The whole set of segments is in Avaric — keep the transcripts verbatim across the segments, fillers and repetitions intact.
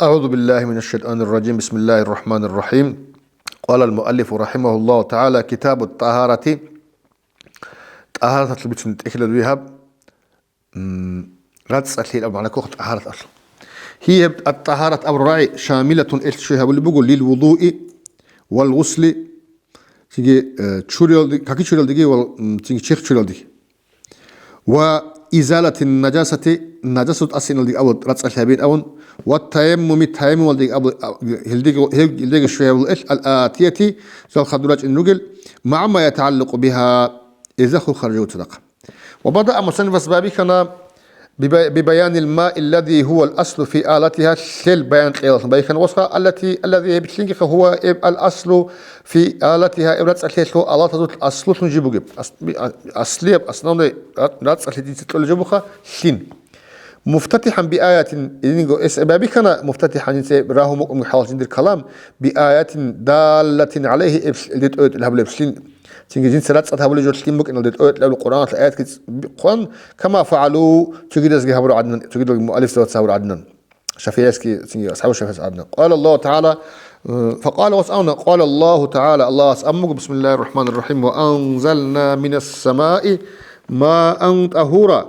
أعوذ بالله من الشيطان الرجيم. بسم الله الرحمن الرحيم. قال المؤلف رحمه الله تعالى: كتاب الطهارة. ТӀагьараталъул бицун тӀехьилал вигьаб, м, рацӀцӀалъи аб магӀна ккола тӀагьарат абулеб. Гьеб ат-тӀагьарат абураб рагӀи шамилатун, ил щвей гьабулеб буго лил вудуи вал гъусли, цинги, э, чуриялде-, каки чуриялдеги вал, м, цинги черх чуриялдеги. Ва изалатин наджасати, наджасат тӀасиналдеги абун рацӀцӀалъи гьабин абун, ва таяммуми, таяммумалдеги абу-, а, гьелдеги, гьел-, гьелдеги щвей гьабулеб ил ал-атияти, жал хадур рачӀин ругел, магӀа ма ятагӀаллакъу бигьа, гьезда хурхараб жо цадахъ. Ва бада мусаннифас байбихьана биба-, бибаянил маи аллади гьувал аслу фи алатиха, лъел баян кьеялъ байбихьана гъосха, аллати, аллади гьеб лъингиха гьува эб ал аслу фи алатиха, эб рацӀцӀалъиялъул алатазул аслулъун жиб бугеб. Ас-, би-, а-, аслияб, основной ра-, рацӀцӀалъи дица кьолеб жо буха лъин. МуфтатихӀан би аятин, идинго эс байбихьана, муфтатихӀан жинца рагьун букӀун хӀалалъ жиндир калам, би аятин даллатин гӀалайхи, эб лъ-, элде тӀоятӀил гьабулеб лъин. Цинги жинца рацӀцӀад гьабулеб жо лъин букӀиналде тӀоятӀил гьабулеб Къуръаналъ аят хъван, кама фагӀалу, цогидазги гьабураб гӀадинан, цогидалги муаллифзабаца гьабураб гӀадинан. ШафигӀиясги, цинги асхӀабу ШафигӀияс гӀадинан. Къала Аллагьу ТагӀала, э, факъала, ва асавна, къала Аллагьу ТагӀала, Аллагьас абун буго, бисмиллагьир рахӀманир рахӀим, ва анзална минас самаи маан тӀагьура,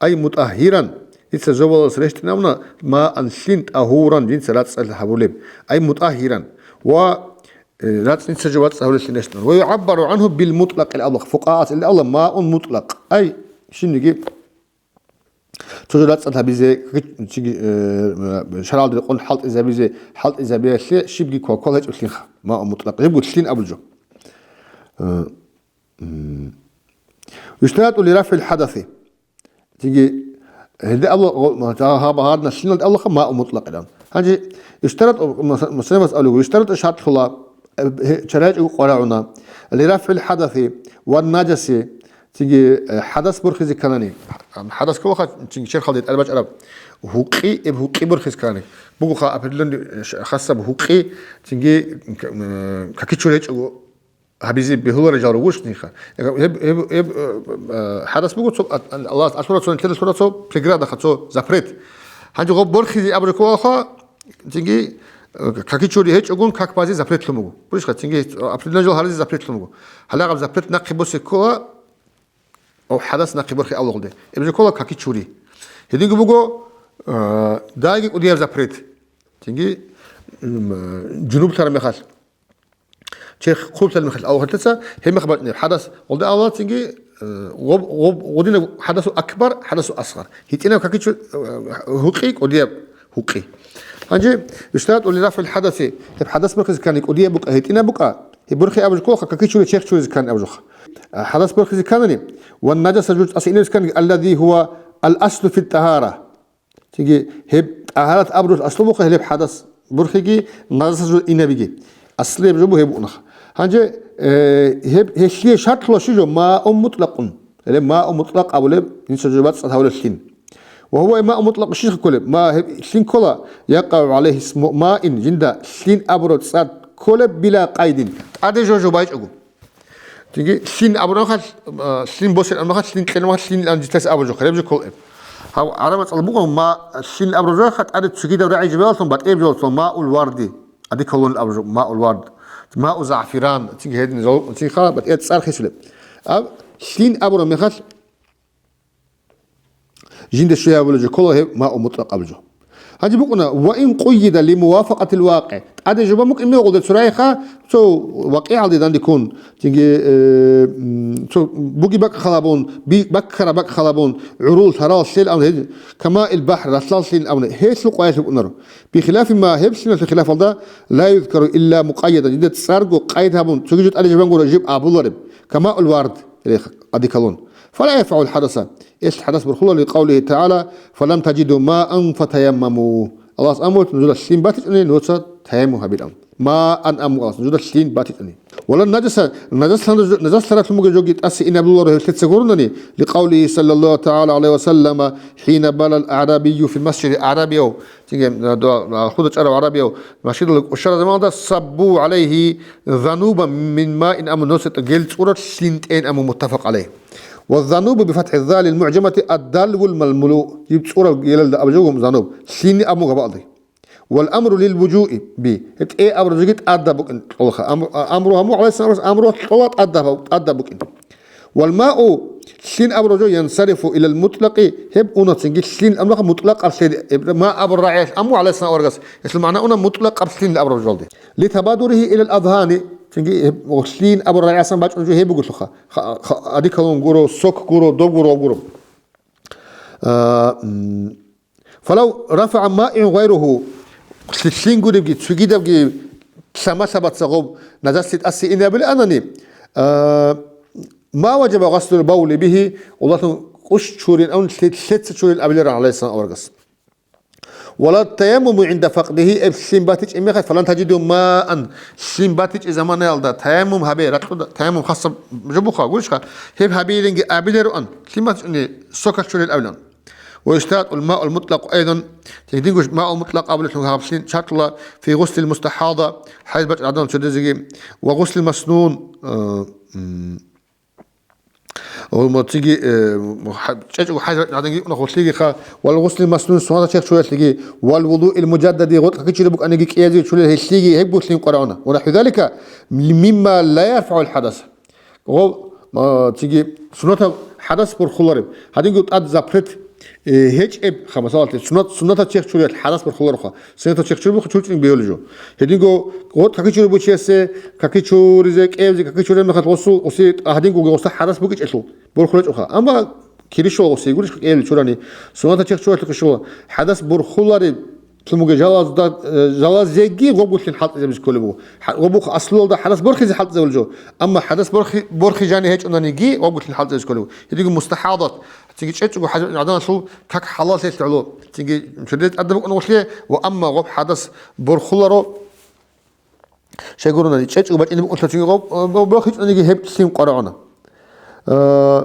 ай мутӀагьгьиран. Дица зобалас рещтӀинавуна маан лъин, тӀагьуран, жинца рацӀцӀалъи гьабулеб, ай мутӀагьгьиран. Ва, э, рацӀцӀица жо вацӀцӀа гьавлелъин рещтӀун. Ва югӀаббару гӀанху бил мутӀлакъил абла, фукъагьаца ил абла маун мутӀлакъ, ай щибниги цо жо рацӀцӀад гьабизе, чиги, э, шаргӀалда рекъон хӀалтӀизабизе, хӀалтӀизабиялъе щибги квалквал гьечӀеблъинха, маун мутӀлакъ, гьебго лъин абулеб жо. Э, м. Юштарату ли рафгӀил хӀадаси. Цинги гьелде абула, гъо-, гьаб-, гьадиналъ лъиналда абулаха маун мутӀлакъилан. Гьанже иштарат, мус-, мусаннифас абулеб, иштарат шартлъула, э, гье-, чарайчӀого къварагӀуна, ли рафгӀил хӀадаси ва наджаси, цинги, э, хӀадас борхизе кканани, хӀадас кколаха, цинги черхалде тӀадбачӀараб гьукъи, эб гьукъи борхизе кканани. Бугоха определённый, э, ш-, хасаб гьукъи, цинги, к-, м, какичур гьечӀого, гьабизе бегьуларел жал ругоч нижеха. Гьеб, гьеб, гьеб, э, э, хӀадас буго цо, а, а, Аллагьас алъура цо, нилъеда лъура цо преградаха, цо запрет. Гьанже гъоб борхизе абураб кколаха, цинги, э, какичури гьечӀогун как базе запретлъун буго. Буришха, цинги определённый жал гьаризе запретлъун буго. Гьалагъаб запрет нахъе босе ккола, о, хӀадас нахъе борхи абулагъулде. Эб же ккола какичури. Гьединго буго, э, дайги кӀудияб запрет. Цинги, м, э, жунублъараб мехалъ. Черх хъублъараб мехалъ аварагасда гьеб мех бачӀунеб хӀадас, гъолда аварагасдаги, э, гъоб-, гъоб-, гъодинаб хӀадасу акбар, хӀадасу асгъар. ГьитӀинаб какичу, э, гьукъи, кӀудияб гьукъи. Гьанже, юштарату ли рафгӀил хӀадаси, гьеб хӀадас борхизе ккани кӀудияб букӀа, гьитӀинаб букӀа, гьеб борхи абураб кколаха, какичури черх чуризе ккани абураб жоха. А, хӀадас борхизе кканани, ва наджаса жуз тӀаса иневзе ккани, аллади гьува ал-аслу фит-тагьара. Цинги гьеб тӀагьарат абураб аслу буха гьелеб хӀадас бурхиги, наджасалъул инабиги. Аслияб жо бу гьеб букӀунаха. Гьанже, э, гьеб, гьелъие шартлъула щи жо, маун мутӀлакъун. Гьеле маун мутӀлакъ абулеб, инса жо бацӀцӀад гьавулеб лъин. Ва гьува маун мутӀлакъ щиха кколеб? Ма гьеб лъин ккола, якъау гӀалайгьи исму маин, жинда лъин абураб цӀар кколеб била къайдин. ТӀаде жо жо байчӀого. Цинги лъин абураб мехалъ, а, лъин босин абураб мехалъ, лъин кьелеб мехалъ, лъин ан житас абураб жо, гьеб жо кколеб. Гьав гӀараб мацӀалда буго, ма лъин абураб жоха, тӀаде цогидаб рагӀи жибаялъун, батӀияб жолалъун, маул варди, ади калун абураб жо, маул вард, мау заъфиран, цинги гьедин жо, цинги ха батӀияб цӀар хисулеб. Аб лъин абураб мехалъ, жинда щвей гьабулеб жо ккола гьеб мау мутӀлакъ абулеб жо. Гьанже букӀуна, ва ин къуйида ли мувафакъатил вакъи. ТӀаде жо бан букӀин мегъулда цо рагӀиха, цо вакъигӀалде данде ккун, цинги, э, м, цо буги бакӀ халабун, би-, баккара бакӀ халабун, гӀурул лъарал лъел абун гьел, кама ил бахӀр, ралъдал лъин абун, гьелъул къваялъ букӀунаро. Бихилафи ма, гьеб лъиналъул хилафалда, ла юзкару илла мукъайядан, жинда цӀарго къайд гьабун, цоги жо тӀаде жо бан гуро жиб абулареб, кама ул вард. Рехъ, ади калун. Фала ярфагӀул хӀадаса. Ил хӀадас бурхула ликъавлигьи тагӀала, «Фалам таджиду маан фатаяммаму». Аллагьас амулт, нужуда лъин батичӀони, нуца таяммум гьабилан. Маан аму Аллагьас, нужуда лъин батичӀони. Вала наджаса, наджаслъан-, наджаслъараблъун бугеб жоги тӀаса инабуларо гьелъеца гурунани, ликъавлигьи саллаллагьу тагӀала гӀалайгьи ва саллама, хӀина балал аърабию фил масжиди, аърабияв, цинги, а, дуа, а, худа чӀарав гӀарабияв машидал кӀушараб заманалда, саббу гӀалайгьи занубан мин маин аму, носетӀа гел цӀураб лъин тӀен аму, муттафакъ гӀалайгь. Ва занубу бифатхӀи залил мугӀжамати аддалвул малмулу, гьеб цӀураб гелалда абжавгун зануб, лъин аму гьабаалда. Вал амру лил вуджуби, гьеб тӀе абураб жоги тӀадаб букӀин кьолаха. Амру, амру гьаму гӀалайгьиссалам, амру кьола тӀадаб, тӀадаб букӀин. Вал мау, лъин абураб жо, янсарифу илал мутӀлакъи, гьеб уна цинги лъин, амма мутӀлакъаб лъин, гьеб ма абураб рагӀиялъ амму гӀалайгьиссалам аварагас, гьелъул магӀна уна мутӀлакъаб лъин абураб жоялде. Ли табадуригьи илал азгьани, цинги гьеб лъин абураб рагӀи гьасан бачӀунеб жо гьеб бугелъулха. Ха-, ха-, адикалун гуро, сок гуро, доб гуро, гуро. А, м, Фалав рафагӀа маигӀун гъайругьу, лъ-, лъин гуребги, цогидабги лъамалъабаца гъоб нажаслъи тӀаса инабиланани, а, ма важаба гъаслул бавли бигьи, Аллагьун къуш чурин, авун лъе-, лъеца чурин абиларан гӀалайгьиссалам аварагас. Вала таяммуму гӀинда факъдигьи, эб лъим батичӀеб мехалъ, фалан тажиду маан, лъим батичӀеб заманаялда таяммум гьабе, ракьуда, таяммум хасаб жо буха, гурищха, гьеб гьабейиланги абилароан, лъим батичӀони сокалъ чурил абилан. Ва юштаратул маул мутлакъ айдан, гьединго маул мутлакъ абулелъул гьаб лъим шартула фи гъуслил мустахӀада, хӀайз бачӀараб гӀадамал чоридезеги, ва гъуслил маснун, э, м, ва цинги, э, хӀа-, чӀечӀого хӀайз бачӀараб гӀадамги уна гъулъигиха, вал гъуслил маснун суннатал чехь чуралъиги, вал вудуил мужаддади гъоркь какичи букӀаниги кӀиязеги чурил гьелъиги гьеб гъулъин къварагӀуна. Ва нахӀви залика мимма ла ярфагӀул хӀадас. Гъо, а, цинги суннатаб хӀадас борхулареб. Гьадинго тӀад запрет, э, гьечӀеб, ха, масалалъе, суннат, суннатаб чехь чуриялъ хӀадас борхулароха. Суннатаб чехь чурбухъ чурчӀин бегьулеб жо. Гьединго гъо какичури бучиясе, какичуризе, кӀевзе, какичуреб мехалъ гъосул, гъоси, гьадинго гъоса хӀадас букӀичӀелъул борхулечӀоха. Амма киришула гъоси гурищ кӀевли чурани, суннатаб чехь чуриялъухъе щола. ХӀадас борхулареб Лъумуге жалазда-, э, жалазеги гъобгулъин хӀалтӀизабизе кколеб буго. ХӀа-, гъобухъ аслуялда хӀадас борхизе хӀалтӀизабулеб жо. Амма хӀадас борхи-, борхи жани гьечӀонаниги гъобгулъин хӀалтӀизабизе кколеб буго. Гьединго мустахӀадат, цинги чӀечӀого хӀажат гӀаданалъул как хӀалаллъи лъугӀлу, цинги чурдез тӀадаб букӀун гъулъе, ва амма гъоб хӀадас борхуларо, щайгурунани, чӀечӀого бачӀине букӀунлъа цинги гъоб, э, борхичӀонаниги гьеб лъим къварагӀуна. Э,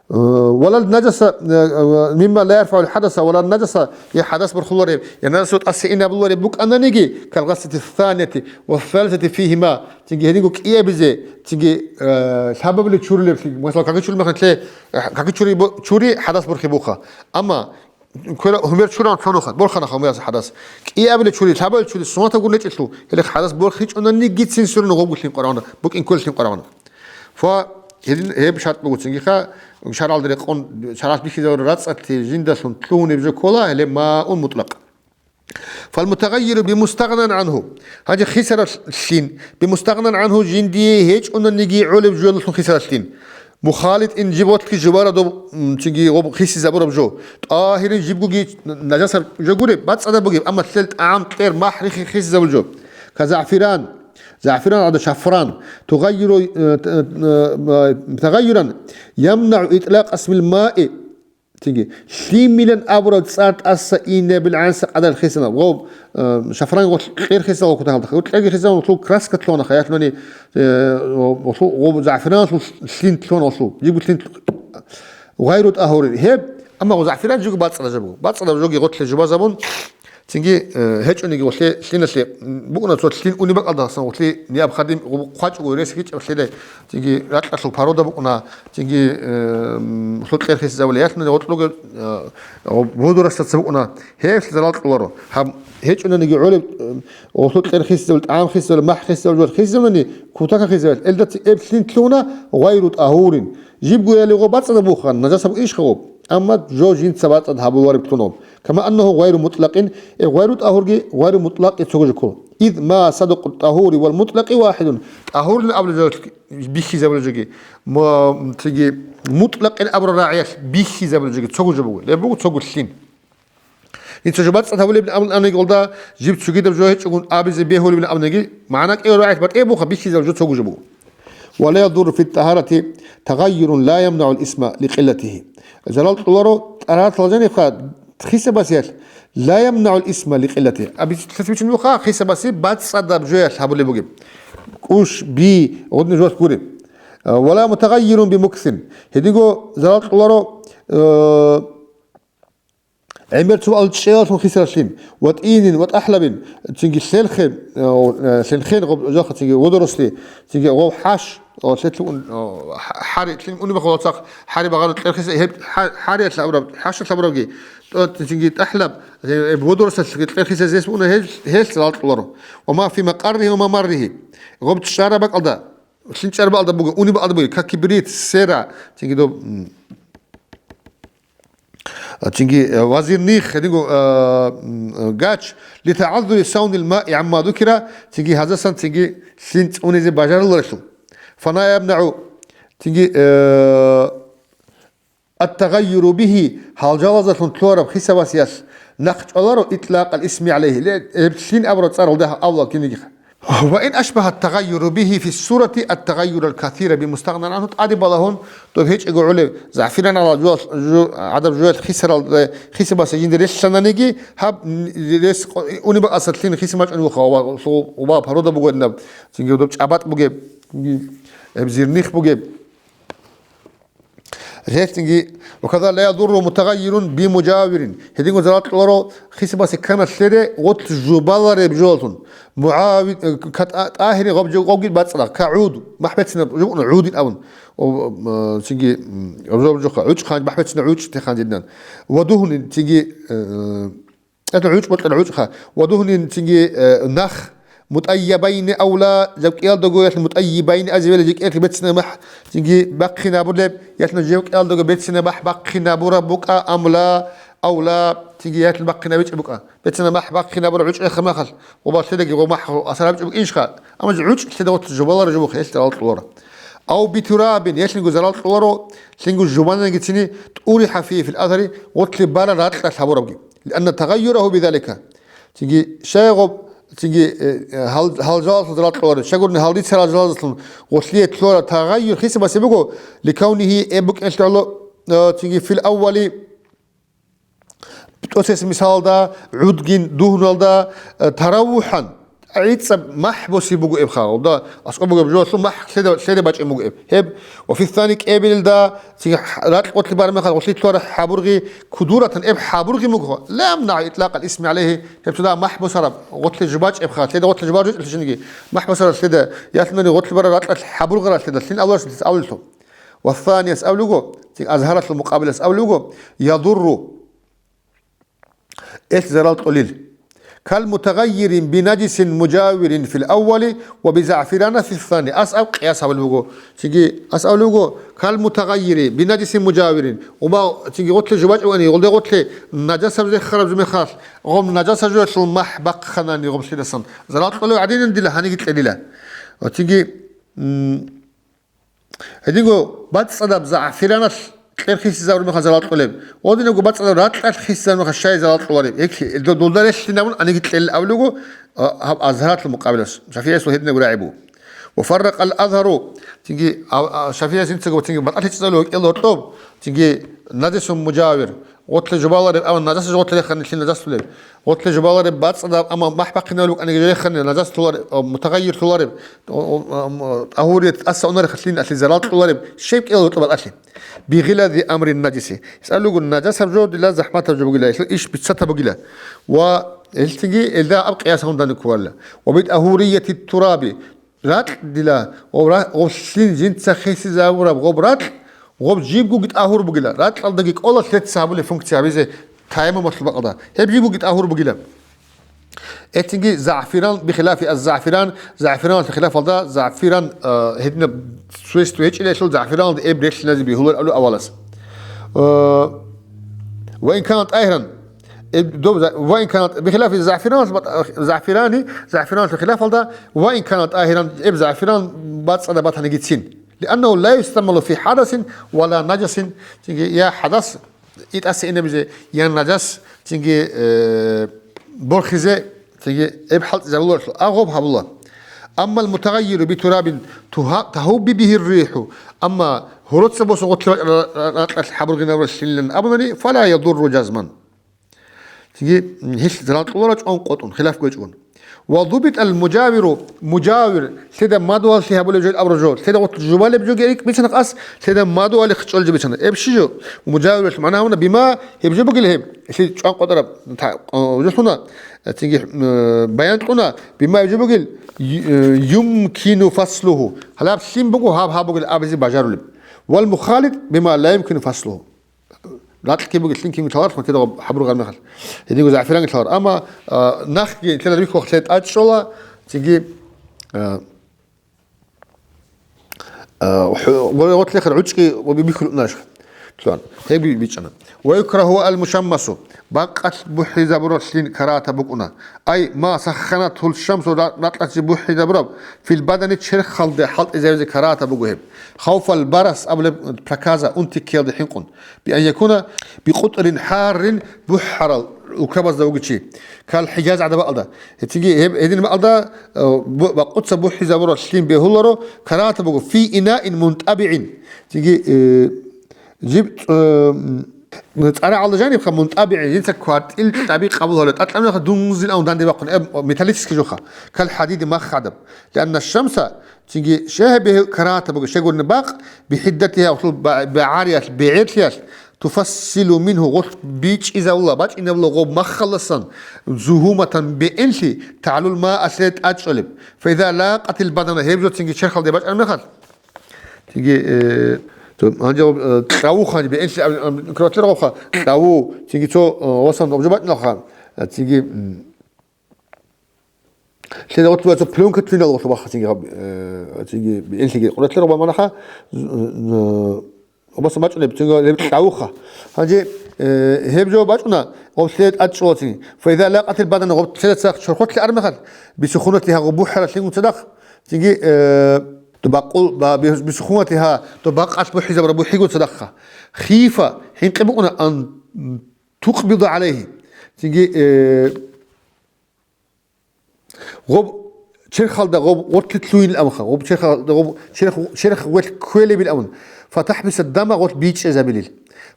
Валал наджаса, э, э, мимма ла ярфагӀул хӀадаса, валал наджаса, я хӀадас борхулареб, я нажасул тӀаса инабулареб букӀананиги, кал гъаслати ссанияти ва ссалисати фигьима, цинги гьединго кӀиабизе, цинги, э, лъабабилеб чурулеблъи, масала, каки чури мехалъе, э, каки чури бо-, чури хӀадас борхи буха. Амма квера гьумер чуран цоноха, борханаха гьумерас хӀадас. КӀиабилеб чури, лъабабилеб чури, суннатаб гур нечӀелъул, гьеле хӀадас борхичӀонаниги цин сурун гъобгулъин къварагӀуна, букӀин кколелъин къварагӀуна. Фа, гьедин, гьеб шарт буго цинги-ха, шаргӀалда рекъон, шаргӀалъ бихьизабураб рацӀцӀалъи жиндалъун лъугьунеб жо ккола, гьеле маун мутӀлакъ. Фалмутагъаййиру бимустагънан гӀанху. Гьанже хисараб лъин, бимустагънан гӀанху жиндие гьечӀонаниги гӀолеб жоялдалъун хисараб лъин. МухалитӀин жиб гъотлъги жубараб доб, м, цинги гъоб хисизабураб жо. ТӀагьирин жибгоги нажасаб жо гуреб, бацӀцӀадаб бугеб, амма лъел тӀагӀам, кьер, махӀ рихи хисизабулеб жо. Ка загӀфиран, загӀфиран гӀадаб шафран, тугъаййиру, э, т-, э, э, тагъаййуран ямнагӀу итлакъа смил маи, цинги, лъимилан абураб цӀар тӀаса инабил гӀанса къадар хисана. Гъоб, э, шафран гъо кьер хисала кутахалда. Гъо кьерги хисана, гъо краска лъуна, хаялъуни, э, гъо, гъо загӀфиранлъул лъин лъуна гъо. Жиб лъин гъайру тӀагьурин. Гьеб, амма гъо загӀфиран жиго бацӀцӀадаб жо буго. БацӀцӀадаб жоги гъотлъе жубазабун, цинги, э, гьечӀониги гъолъе лъиналъе, м, букӀуна цо лъин уни бакӀалдасан гъолъе необходим гъо-, хъвачӀого рес гьечӀеб лъидай, цинги ракьалъул порода букӀуна, цинги, э, м, гъолъул кьер хисизабули, ялъуни гъотлъуги, э, гъо-, водоростаца букӀуна, гьелъ залал кьоларо. Гьаб гьечӀонаниги гӀолеб, э, гъолъул кьер хисизабули, тӀагӀам хисизабули, махӀ хисизабули, жо хисизабуни, кутака хисизабули, элдаца эб лъин лъугьуна гъайру тӀагьурин. Жибго яли гъо бацӀцӀадаб буха, нажасаб ишха гъо. Амма жо жинца бацӀцӀад гьабулареб лъуна гъо. Кама аннагьу гъайру мутӀлакъин, э, гъайру тӀагьурги, гъайру мутӀлакъи цого жо ккола. Ид ма садукъу тӀагьури вал мутӀлакъи вахӀидун. ТӀагьурин абулеб жоги бихьизабулеб жоги, мо-, цинги мутӀлакъин абураб рагӀиялъ бихьизабулеб жоги цого жо буго. Гьеб буго цого лъин. Инца жо бацӀцӀад гьабулеб абун абунаги гъолда, жиб цогидаб жо гьечӀогун абизе бегьулеб абунаги, магӀна кӀиго рагӀиялъ батӀияб буха, бихьизабулеб жо цого жо буго. Ва ла ядурру фи тӀагьарати тагъаййурун ла ямнагӀул исма ли къиллатигьи. Залал кьоларо тӀагьараталда жанибха хисабасиялъ, ла ямнагӀул исма ли къиллатигьи. Аб-, лъацӀ бичун буха, хисабаси бацӀцӀадаб жоялъ гьабулеб бугеб. КӀуш, би, гъудни жоялъ гуреб. Ва ла мутагъаййирун би муксин. Гьединго залал кьоларо, э, гӀемер цо бакӀал чӀеялъун хисаралъин, ва тӀинин, ва тӀахӀлабин, цинги лъелхъен, э, лъелхъен гъоб-, жоха, цинги водоросли, цинги гъов хӀаш, о, лъелъун, о, хӀ-, хӀари, лъин унибахъула цахъ хӀари багъарун кьерхиса, гьеб хӀа-, хӀариялъ абураб, хӀашалъ абурабги, э, цинги тӀахьлаб, э, э, водоросалъги кьер хисизес буна гьел, гьелъ залал кьоларо. Ва ма фи макъарригьи ва мамарригьи. Гъоб чӀараб бакӀалда, лъин чӀараб бакӀалда буго, униб бакӀалда буго, как кибрит, сера, цинги доб, м, а, цинги, э, вазирних, гьединго, э, м, э, гач, литагӀаззури савнил маи гӀамма дукира, цинги гьазасан цинги лъин цӀунизе бажаруларелъул. Фана ябнагӀу, цинги, э, ат-тагъайюру бигьи, гьал жалазалъун лъугьараб хисабасиялъ нахъ чӀваларо итлакъал исми гӀалайгьи, ле, гьеб лъин абураб цӀаралда гьав авлал кинигиха. Ва ин ашбагьа ат-тагъайюру бигьи фи ссурати ат-тагъайюрал касира бимустагънан гӀанху, тӀаде балагьун доб гьечӀого гӀолеб, загӀфиран гӀала жугьал-, жу-, гӀадаб жугьал хисарал-, хисабасе жинда релълъананиги, гьаб н-, рес къо-, унибакъасалъин хисмачӀун вуха ва лъугьу-, ва порода буго гьадинаб, цинги доб чӀабатӀ бугеб, цинги гьеб зирних бугеб. Гьелъинги, ва каза ла ядурру мутагъаййирун би мужавирин. Гьединго зарал кьоларо хисабасе ккана лъеде гъотлъ жубалареб жоялъун. МугӀави-, э, ка-, тӀа-, тӀагьири гъаб жо-, гъабги бацӀцӀадахъ, ка гӀуд, махӀбецина, жугьуна гӀудин абун. О, э, цинги, м, гъаб жоха, гӀучӀ хъан, махӀбецина гӀучӀ техъан жиндан. Ва дугьнин цинги, э, ГӀуч бокьана гӀучӀха. Ва дугьнин цинги, э, нах, мутӀайябайни авла, жаб кӀиялдаго ялъ мутӀайибайни азивели жекӀелъи бецина махӀ, цинги бахъинабулеб, ялъна жев кӀиялдаго бецина махӀ бахъинабураб букӀа, амла, авла, цинги ялъ бахъинабичӀеб букӀа. Бецина махӀ бахъинабураб гӀучӀ эха махал, ва балъедаги гъо махӀ асарабичӀеб букӀиншха, амма жо гӀучӀ лъеда гъотлъ жубалара жубухъ, гьелъ рал кьолара. Ав битурабин, ялъинго зарал кьоларо, лъинго жубанаги цини, тӀури хӀафии фил азари, гъотлъи бара ракьалъ гьабурабги. Лианна тагъайюрагьу бидалика. Цинги щайгъуб, цинги, э, э, гьал-, гьал жалалъул ракьуларо, щайгурни гьал дица гьал жалазалъун гъулъие лъугьараб тагъайюр хисабасе буго, ликавнигьи эб букӀинлъи гӀоло, э, цинги фил аввали тӀосес мисалда, гӀудгин дугьналда, э, тараввухӀан, гӀицӀаб махӀ босиб буго эб хагъалда, аскӀоб бугеб жо лъун махӀ лъеда-, лъеда бачӀин буго эб. Гьеб, ва фи ссани кӀиабилелда, цинги хӀ-, ракь гъотлъи бараб мехалъ гъотлъи лъугьараб хӀабургъи, кудуратан эб хӀабургъи мугъ, ла ямнагӀу итлакъал исми гӀалайгьи, гьеб цо дагь махӀ босараб, гъотлъи жубачӀебха, лъеда гъотлъи жубар жо-, жо-, жо-, жо-, махӀ босараб лъеда, ялъунани гъотлъи бараб ракьалъ хӀабургъараб лъеда, лъин авларас авлулъул. Ва ссанияс авлуго, цинги азгьаралъул мукъабилас авлуго, ядурру. Элъ зарал кьолил. Кал мутагъаййирин би наджисин мужавирин фил аввали ва би загӀфирана фи ссани. Ас аб къияс гьабулеб буго. Цинги ас абулеб буго, кал мутагъаййири би наджисин мужавирин. Гъуба цинги гъотлъи жубачӀугани, гъулде гъотлъи наджасаб рехараб жумехалъ, гъом наджаса жуялъул махӀ бахъанани гъоблъидасан. Зарал кьолев гӀадинан дила, гьаниги кьедила. Ва цинги, м, Гьединго бацӀцӀадаб загӀфираналъ кьер хисизабураб мехалъ зарал кьолеб. Гъодинабго бацӀцӀадаб ракьалъ хисизабураб мехалъ щай зарал кьолареб? Гьелъ, дол-, долда релълъинабун гьаниги кьел абулего, а, гьаб азгьаралъул мукъабилас. ШафигӀиясул гьединабго рагӀи буго. Ва фарракъал азгьару, цинги, а, а, ШафигӀияс инцаго, цинги батӀалъи чӀезабулего кӀел гьоркьоб, цинги наджисун мужавир. Гъотлъи жубалареб, амма наджаса жо гъотлъи рехани, лъин наджас лъулеб. Гъотлъи жубалареб бацӀцӀадаб, амма махӀ бахъинабулеб букӀаниги жо рехани, наджас лъулареб, а, мутагъаййир лъулареб, о, о, ам, тӀагьурият тӀаса унарехалъ лъин алъи зарал кьулареб, щиб кӀел гьоркьоб батӀалъи. Бигъилади амрин наджиси. Гьесалуго наджасаб жо дила захӀматаб жо бугила, гьелъул иш биццатаб бугила. Ва гьелъги элда аб къияс гьундани кколарила. Ва битӀагьурияти тураби. Ракь дила, гъов ра-, гъов лъин жинца хисизабураб гъоб ракь, гъоб жибгоги тӀагьур бугила. Ракьалдаги кӀола лъеца гьабулеб функция гьабизе таяммумалъул бакӀалда. Гьеб жибгоги тӀагьур бугила. Гьецинги загӀфиран, бихилафи аз-загӀфиран, загӀфираналъул хилафалда, загӀфиран, э, гьединаб свойство гьечӀелъул загӀфираналда эб релълъиназе бигьулар абулеб авалас. Э, ва ин кана тӀагьиран, Эб-, доб за-, ва ин кана, бихилафи загӀфиран, загӀфирани, загӀфиранлъул хилафалда, ва ин кана тӀагьиран, эб загӀфиран бацӀцӀадаб батанигицин. Лианнагьу ла юстамалу фи хӀадасин ва ла наджасин, цинги я хӀадас итӀасе инабизе, я наджас, цинги, э, борхизе, цинги эб хӀалтӀизабуларо, агъоб гьабула. Аммал мутагъаййиру битурабин тугьа-, тагьубби бигьир рихӀу, амма гьороца босун гъотлъи ра-, ра-, ракьалъ хӀабургъинабуралъилан абунани, фала ядурру жазман. Цинги, м, гьелъ зарал кьолареб чӀван къотӀун, хилаф гьечӀогун. Ва дубитӀал мужавиру, мужавир, лъида мадугьаллъи гьабулеб жо абураб жо, лъида гъотлъ жубалеб жоги рикӀ бицана къас, лъида мадугьаллъи хъчӀолеб жо бицана. Эб щи жо? Мужавиралъ магӀна гьавна бима, гьеб жо бугел гьеб. Лъи чӀван къотӀараб, та-, о, жо лъуна, э, цинги, э, баян кьуна, бима гьеб жо бугел, ю-, э, юмкину фаслугьу. Гьалаб лъим буго, гьаб гьаб бугел абизе бажарулеб. Вал мухалит бима ла юмкину фаслугьу. Ракьги бугелъин кинги лъаларх, македа гъаб хӀабургъан мехалъ. Гьединго загӀфаранги лъалар. Амма, а, нахги нилъеда рихьухълъе тӀадчӀола, цинги, а, а, хӀу-, ва гъотлъи хир гӀучӀги ва бихьулъунаш. Лъугьан. Гьеб би-, бичӀчӀана. Ва юкрагьу ал-мушаммасу. Бакъалъ бухӀизабуралъин карагьатаб букӀуна. Ай, ма сахханатгьу шамсу, ра-, ракьалъ бухӀизабураб, фил бадани, черхалде хӀалтӀизабизе карагьатаб буго гьеб. Хавфал барас абулеб проказа, унти ккеялде хӀинкъун. Биан якуна бикъутӀрин хӀаррин, бухӀарал улкабазда вугев чи. Кал ХӀижаз гӀадабаалда. Гьецинги гьеб-, гьедин баалда, э, бу-, бакъуца бухӀизабуралъин бегьуларо, карагьатаб буго, фи инаин мунтӀабигӀин. Цинги, э, жиб, э, м, цӀарагӀалда жанибха мунтӀабигӀин, жинца квартил кьаби къабул гьавлеб. ТӀатӀламаха дунзил авун данде бахъун, э, металлический жоха. Кал хӀадиди мах гӀадаб. Лианна шамса, цинги щай гьеб бегьи-, карагьатаб буго, щайгурни бакъ, бихӀиддатиха, гъулъул ба-, багӀариялъ, бегӀерлъиялъ, туфассилу мингьу, гъулъ бичӀчӀизабула, бачӀинабула гъоб маххаласан, зугьуматан бегӀенлъи, тагӀлул ма алъе тӀадчӀолеб. Фаиза лакъатил бадана, гьеб жо цинги черхалде бачӀараб мехалъ, цинги, э, то, гьанже, э, кьаву хъани бегӀенлъи, а, а, квартира гъобха, кьаву, цинги цо, э, васан обжо бачӀиналха, э, цинги, м, Лъила гъорлъ вацӀа пленка лъугьинал гъорлъ бахъа цинги гьаб, э, цинги, энлъиги къуратлъи рогъба манаха, з-, з-, обаса мачӀунеб цинги гьеб кьавуха. Гьанже, э, гьеб жо бачӀуна, гъорлъе тӀад чӀола цинги. Фаиза лакъатил бадана, гъорлъе цадахъ чорхолъи армехал, бисухунати гьагъу бухӀаралъин цадахъ, цинги, э, дубакъул, ба-, бис-, бисухунати гьа, дубакъалъ бухӀизабра бухӀигун цадахъа. Хифа, хӀинкъи букӀуна ан тукъбида гӀалайгьи. Цинги, э, Гъоб черхалда гъоб гъорлъи лъугьинил абунха, гъоб черхалда гъоб черх, черх гъорлъ кквелебил абун, фатахӀбиса дама гъорлъ бичӀчӀизабилил.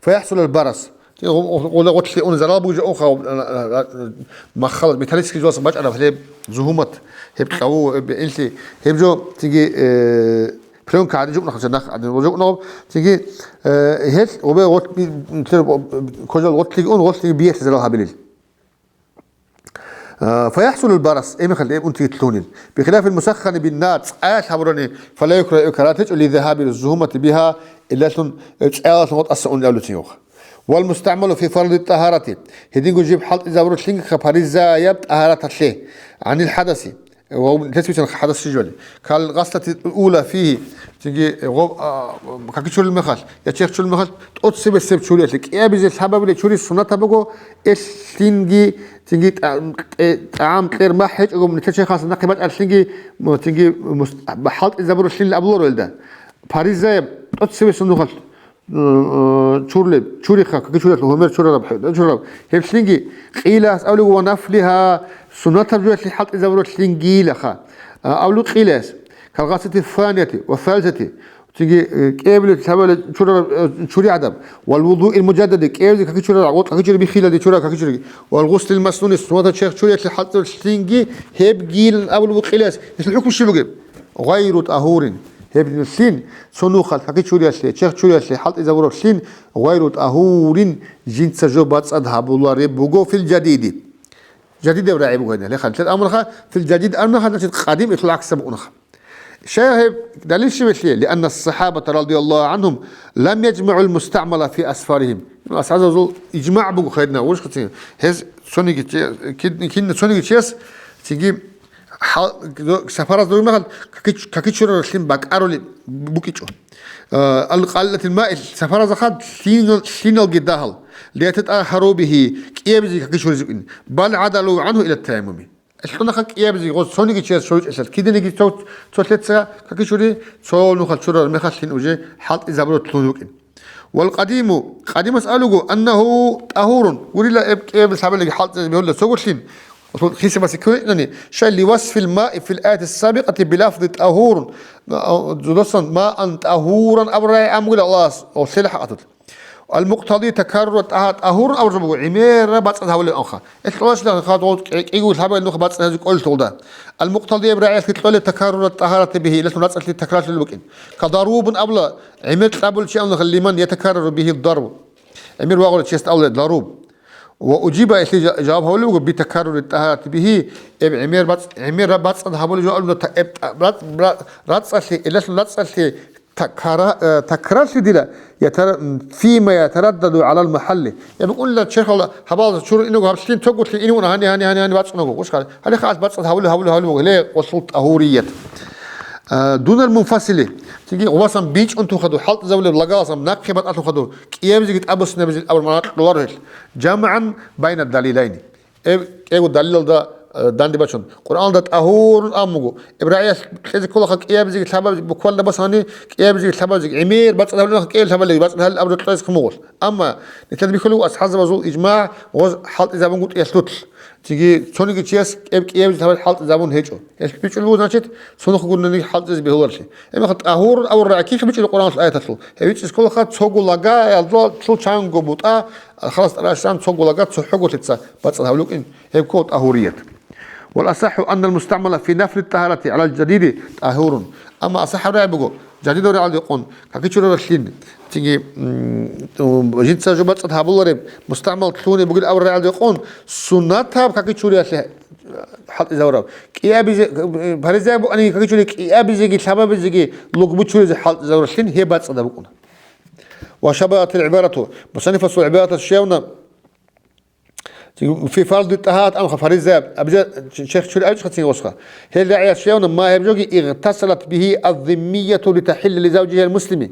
Фаяхсулал барас. Гъоб, гъоб, гъоб гъорлъи ун зарал бугеб жо унха, гъоб, а, а, а, маххалат металлический жоялъ бачӀараб гьеб зугьумат, гьеб кьаву, гьеб энлъи, гьеб жо цинги, э, пленка гӀадин жукӀунахъа, нах гӀадин жукӀунагъоб, цинги, э, гьелъ гъобе гъорлъ би-, кожал гъорлъиги ун, гъорлъиги биялъе зарал гьабилил. А, фаяхсулул барас, эмихал эб унтиги лъунил. Бихилафил мусаххани биннар, цӀаялъ гьабурани, фала юкрагьу, карагьат гьечӀо, лизагьаби зугьумати биха, илалъун, э, цӀаялъун гъотӀаса унел абулуцин гьуха. Вал мустагӀмалу фи фарди тӀагьарати, гьединго жиб хӀалтӀизабурулъинги ха паризаяб тӀагьараталъе, гӀанил хӀадаси, ва нилъеца бицана хадас щибали. Кал гъаслати ула фигьи, цинги гъоб, а, каки чурил мехалъ, я черх чурил мехалъ, тӀоцебесеб чуриялъе, кӀиабизе лъабабиле чури суннатаб буго, элъинги, цинги тӀа-, тӀе-, тӀагӀам кьер махӀ гьечӀого, нилъер черхалъа нахъе бачӀарлъинги, м, цинги мус-, хӀалтӀизабурулъин абуларо илда. Паризаяб тӀоцебесеб нухалъ, э, чурлеб, чуриха, каки чуралъ, гьумер чурараб, хӀу-, чурараб. Гьеб лъинги, къила ас авлигу ва нафлиха, суннатаб жуялъе хӀалтӀизабураб лъингилаха. А, авлу къила ас, калгъасати фанияти ва салсати, цинги, э, кӀиабилеб лъабалеб чурараб, э, чури гӀадаб, вал вудуил мужаддади, кӀиабизе каки чурараб, гъотӀ каки чури бихилади чурараб каки чури, вал гъуслил маснуни, суннатаб черх чуриялъе хӀалтӀизабураб лъинги, гьеб гилан авлу къила ас, гьелъул хӀукму щиб бугеб? Гъайру тӀагьурин. Гьеб лъин, цо нухалъ, каки чуриялъе, черх чуриялъе хӀалтӀизабураб лъин, гъайру тӀагьурин, жинца жо бацӀцӀад гьабулареб буго фил жадиди. Жадидаб рагӀи буго гьанна, лехъан. Лъед амруха, фил жадид амруха, значит, къадим ихлакса букӀунаха. Щай гьеб далил щибелъе? Лианна сахабата радияллаху анхум лам яжмагӀул мустагӀмала фи асфарихим. АсхӀабазул ижмагӀ буго хайдна, вушхъцин. Гьез цониги че-, кин-, кинна цониги чияс, цинги Хал-, сапараз дур мехалъ, каки-, какичураралъин бакӀарули букӀичӀо. Э, ал-, къаллатил маил, сапаразахъа лъинал-, лъиналги дагьал, лиятатӀагьару бигьи, кӀиабизе какичуризе укӀин, бал гӀадалу гӀанху ила таяммуми. Элъунаха кӀиабизе гъоз цониги чияс шоричӀелъал, киданиги цо-, цолъеца какичури, цо нухал чурарал мехалъ лъин уже хӀалтӀизабурат лъун вукӀин. Вал къадиму, къадимас абулеб буго, аннагьу тӀагьурун, гурила эб кӀиабилеб лъабалиги хӀалтӀизе бегьула цогулъин, хисабасе кколинани, щай ли васфил маи фил аятис сабикъати билафзи тӀагьурун, а, а, зудасан маан тӀагьуран абурай амгула Аллагьас, о, лъела хӀакъатул. Ал мукътади такаррура тӀагьа-, тӀагьурун абураб буго, гӀемераб бацӀцӀад гьабулеб анха. Элъ къолашла хадгъуд кӀи-, кӀигу лъабаялъ нух бацӀцӀад гьази кӀолелъулда. Ал мукътади эб рагӀиялъе кьолеб такаррура тӀагьарати бигьи, илалъун рацӀцӀалъи такрарлъулеб букӀин. Кадарубун абула, гӀемер кьабулев чи абуна лиман ятакаррару бигьи дарбу. ГӀемер вагъулев чиясда абула даруб. Ва уджиба, илъи жа-, жаваб гьавулеб буго, битакаррури тӀагьарати бигьи, эб гӀемер бацӀ-, гӀемер раб бацӀцӀад гьабулеб жо абуна та-, эб тӀа-, бра-, бра-, рацӀцӀалъи, илалъун рацӀцӀалъи такра-, э, такрарлъи дила, ятара-, м, фима ятараддаду гӀалал махалли. Я букӀунила черхалда гьабалда чурун иного гьаб лъин цогулъин инуна гьани, гьани, гьани, гьани бацӀцӀунаго. Гъушха, гьали хас бацӀцӀад гьавули, гьавули, гьавули буго. Гьеле къолъул тӀагьурият. Э, дунал мунфасили. Цинги гъубасан бичӀун тухаду, хӀалтӀизабулеб лагаласан нахъе батӀалъухаду, кӀиябизеги тӀабуссинабизил абур магӀна кьоларо гьел. ЖамгӀан байна далилайни. Эб кӀего далилалда, э, данде бачун. Къуръаналда тӀагьурун абун буго. Эб рагӀиялъ кьезе кколаха кӀиябизеги лъабабизе, буквально басани, кӀиябизеги лъабабизеги. ГӀемер бацӀцӀад гьабулаха кӀел лъабалеги, бацӀцӀад гьалил абураб кьезе ккун бугъулъ. Амма нилъеда бихьулев асхӀабзабазул ижмагӀ гъоз хӀалтӀизабунгутӀиялъулъ. Цинги цониги чияс эб кӀиябизе лъабабизе хӀалтӀизабун гьечӀо. Гьелъ бичӀчӀулеб буго, значит, цунухъ гурнани хӀалтӀизе бегьуларони. Гьебмехалъ тӀагьурун абураб рагӀи кин бичӀчӀулеб Къуръаналъул аяталъул? Гьеб бичӀчӀизе кколаха цого лага, ялдалъул чанго бутӀа, халас тӀарашан цого лага цохӀого лъица бацӀцӀад гьабулукӀин, гьеб ккола тӀагьурият. Вал асахӀу аннал мустагӀмала фи нафли тӀагьарати гӀалал жадиди тӀагьурун. Амма асахӀаб рагӀи буго, жадидаб рагӀиялде къун какичураралъин, цинги, м, жинца жо бацӀцӀад гьабулареб, мустагӀмал лъугьунеб бугин абураб рагӀиялде къун, суннатаб какичуриялъе хӀалтӀизабураб. КӀиабизе, паризаяб букӀаниги какичури кӀиабизеги лъабабизеги лугбучуризе хӀалтӀизабуралъин гьеб бацӀцӀадаб букӀуна. Ва шабагьатил гӀибарату, мусаннифасул гӀибараталъ щивна, фи фарди тӀагьарат амха фаризаяб, абизе черх чури абичӀха цин гъосха. Гьел рагӀиялъ щивна ма гьеб жоги игътасалат бигьи аззиммияту литахӀилла лизавжигьил муслими.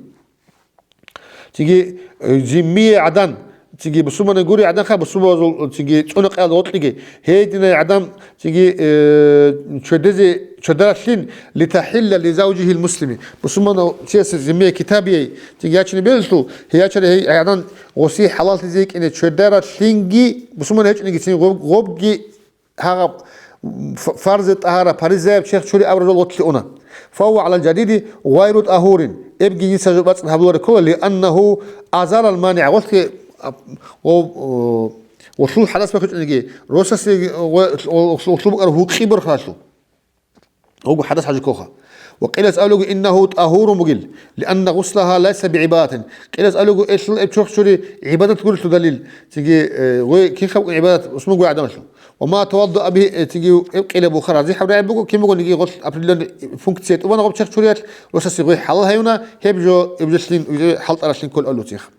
Цинги, э, зиммие гӀадан, цинги бусурманай гури гӀаданха, бусурманазул, цинги цӀуна-къаялда гъоркьиги, гьединай гӀадан, цинги, э, чведезе, чведаралъин, литахӀилла лизавжигьил муслими. Бусурманав чиясе зиммие китабияй, цинги ячине беллъул, гьей ячари гьей гӀадан гъоси хӀалаллъизе йикӀине чведаралъинги, бусурман гьечӀониги цин гъоб-, гъобги гьагъаб ф-, фарзе тӀагьара, паризаяб черх чури абураб жо гъотлъи уна. Фавва гӀалал жадиди гъайру тӀагьурин, эбги дица жо бацӀцӀад гьабуларе ккола, лианнагьу азалал манигӀ, гъолъи, а, гъо-, о, гъолъул хӀадас бахъичӀониги, росасе гъо-, гъо-, гъолъул букӀараб гьукъи борхалъул. Гъого хӀадас хӀажи ккоха. Ва къилас абулего, иннагьу тӀагьурун бугил, лианна гъуслагьа лайса бигӀибадатин. Къилас абулего, элъул эб черх чури гӀибадат гурелъул далил. Цинги, э, гъой кинха букӀун гӀибадат, бусурман гури гӀадамалъул. Ва ма таваддаа бигьи, э, цинги эб къила буха разихӀаб рагӀи буго, кин бугониги гъолъ определённый функция тӀубана гъоб черх чуриял, росасе гъой хӀалал гьаюна, гьеб жо, эб жолъин, уже хӀалтӀаралъин ккол алуцих.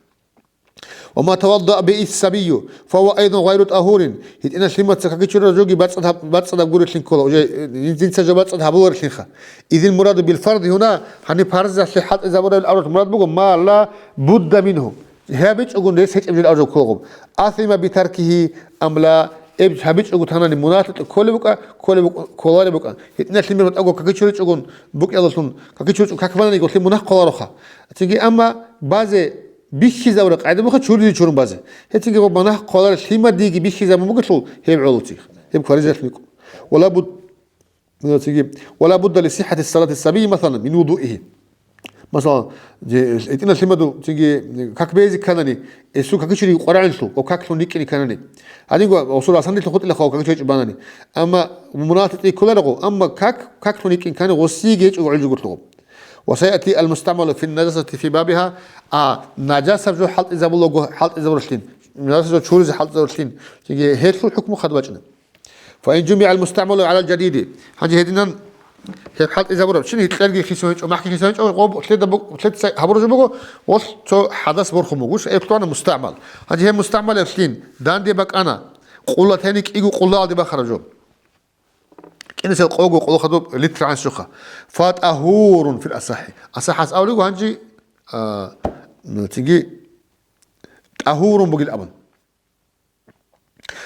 Ва ма таваддаа бигьи сабию, фавва айдан гъайру тӀагьурин, гьитӀинал лъимаца какичурараб жоги бацӀцӀад-, бацӀцӀадаб гурелъин ккола, уже, э, жинца жо бацӀцӀад гьабуларелъинха. Изил мураду бил фарди гьуна, гьаниб парзалъе хӀалтӀизабурабил абуралъ мурад буго, ма ла будда мингьу. ГьабичӀогун рес гьечӀеб жил аржав кколагъуб. Асима битаркигьи амла, эб гьабичӀого танани мунагьалъукье кколеб букӀа, кколеб букӀ-, кколареб букӀа. ГьитӀинал лъимер батӀаго какичуричӀогун букӀиналдалъун, какичуричӀого как бананиги гъолъи мунагь кколароха. Цинги амма базе бихьизабураб къагӀида буха чуризе чурун базе. Гьецинги гъоб мунагь кколареб лъимадиги бихьизабун бугелъул гьеб гӀолоци. Гьеб кваризалъ никӀун. Вала буд-, Цинги, «Вала будда ли сиххати салати сабии, масалан, мин вудуигьи». Масалан, гьитӀинал лъимаду цинги как бейзе кканани, эсул какичуриги къварагӀинлъул, ва каклъун рикӀкӀине кканани. Гьадинго гъосул расандилъун хутӀилахъав какичу гьечӀеб банани. Амма мунагьалъ тӀи кколарого, амма как, каклъун рикӀкӀин ккани гъосиеги гьечӀого гӀолжи гурлъугъу. «Ва саяти ал-мустагӀмалу фин-нажасати фи бабигьа», а, нажасаб жо хӀалтӀизабулаго хӀалтӀизабурлъин, нажасаб жо чуризе хӀалтӀизабурлъин, цинги гьелъул хӀукму хадуб бачӀана. «Фа ин жумигӀал мустагӀмалу гӀалал жадиди». Гьанже гьединан гьеб хӀалтӀизабураб, чин гьикъерги хисун гьечӀо, махӀги хисун гьечӀо, гъоб лъеда буг-, лъеца гьабураб жо буго, гъолъ цо хӀадас борхун бугош, гьеб лъугьана мустагӀмал. Гьанже гьеб мустагӀмалаблъин данде бакӀана, къулатайни кӀиго къуллаалде бахараб жо. КӀинасел къого къуллу хадуб литр гӀанщуха. «Фа тӀагьурун фил асахӀи». АсахӀас абулего гьанже, а, цинги тӀагьурун бугил абун.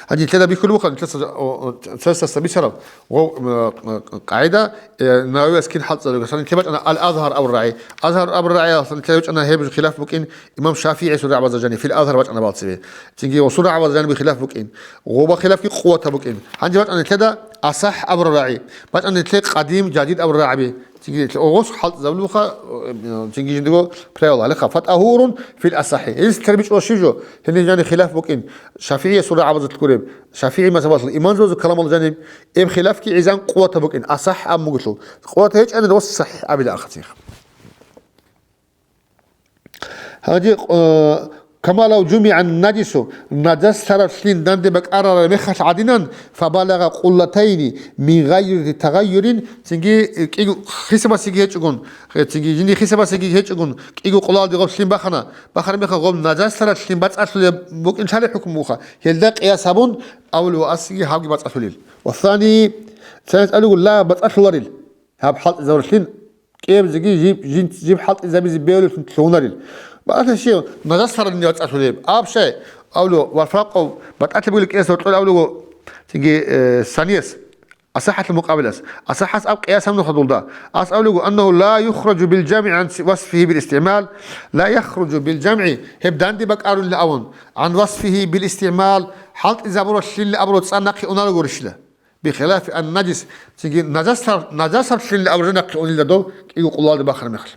Гьанже нилъеда бихьулеб буха, нилъеца, о, о, цасдаса бицараб, гъо-, м, э, къагӀида, э, Нававияс кин хӀалтӀизарулеб, нилъеда бачӀана Ал-Азгьар абураб рагӀи. Азгьар абураб рагӀиялъ нилъеда бачӀана гьеб хилаф букӀин имам ШафигӀиясул рагӀабазда жаниб, фил Азгьар бачӀана балцибе. Цинги гъосул рагӀабазда жаниб хилаф букӀин. Гъоба хилафги къуватаб букӀин. Гьанже бачӀана нилъеда асахӀ абураб рагӀи. БачӀана нилъе къадим, жадид абураб рагӀаби. Цинги гъос хӀалтӀизабулеб буха, э, цинги жиндирго правила гьалиха. «Фа тӀагьурун фил асахӀи». Гьез тербичӀо щив жо? Гьениб жаниб хилаф букӀин. ШафигӀиясул рагӀабазда гуреб. ШафигӀи мазгьабалъул имамзабазул каламалда жаниб, гьеб хилафги гӀизан къуватаб букӀин, асахӀ абун бугелъул. Къуват гьечӀани, рос сахӀихӀ абила ахацин. Гьанже, э, Кама лав жумигӀан наджису, наджас лъарав лъин данде бакӀарараб мехалъ гӀадинан, фабалагъа къуллатайни мин гъайри тагъайюрин, цинги кӀиго хисабасиги гьечӀогун, цинги жиндир хисабасиги гьечӀогун, кӀиго къулалде гъоб лъин бахана, бахараб мехалъ гъоб наджас лъарав лъин бацӀцӀалъулеб букӀин лъалеб хӀукму буха, гьелда къияс гьабун, авлу ва ассиги гьабги бацӀцӀалъулел. Ва сани, цайс алугу ла бацӀцӀалъуларел. Гьаб хӀалтӀизабур лъин кӀиабизеги жиб, жин-, жиб хӀалтӀизабизе бегьулеблъун лъугьунарел. Бакъалъе щив нажас лъарални вацӀцӀалъулеб? Аб щай, авлу, ва факъав батӀалъи бугел кӀияс гьоркьор авлуго, цинги, э, санияс, асахӀалъул мукъабилас. АсахӀас аб къияс гьабун хадулда. Ас авлуго, аннагьу ла юхраджу бил жамгӀи гӀан васфигьи бил истигӀмал, ла яхруджу бил жамгӀи, гьеб данде бакӀарулел авун, гӀан васфигьи бил истигӀмал, хӀалтӀизабуралъилла абураб цӀар нахъе уналаго рищила. Бихилафи ан-наджис, цинги нажасаб, нажасаб лъилин абураб жо нахъе унилда дов кӀиго къулалде бахараб мехалъ.